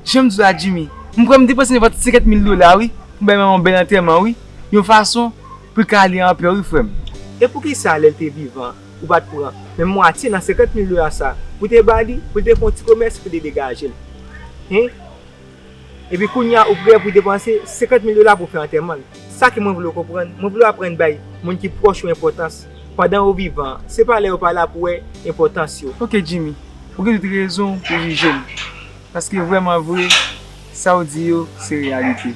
jan m di w la, Jimmy, m kwè m depanse nenpòt senkant mil dola, wi, pou bay manman yon bèl antèman, wi, yon fason pou l ka ale anpè, wi, frè m. E poukisa lè l te vivan, ou pa t pran menm mwatye nan senkant mil dola sa pou te ba li, pou l te fè yon ti komès, pou te degaje l? Hen? Epi kounye a, ou prè pou depanse senkant mil dola pou fè antèman l. Sa ke mwen vle w konprann, mwen vle w aprann bay moun ki pwòch ou enpòtans pandan yo vivan. Se pa lè yo pa la pou w wè enpòtans yo. Ok, Jimmy, ou gen tout rezon pou w jije m. Paske vrèman vre, sa w di yo, se reyalite.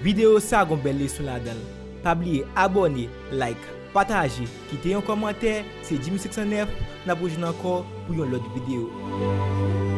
Videyo sa gon bèl leson ladan l. Pa bliye abòne, like, pataje, kite yon kòmantè. Se Jimmy senk san nèf, n ap rejwenn ankò pou yon lòt videyo.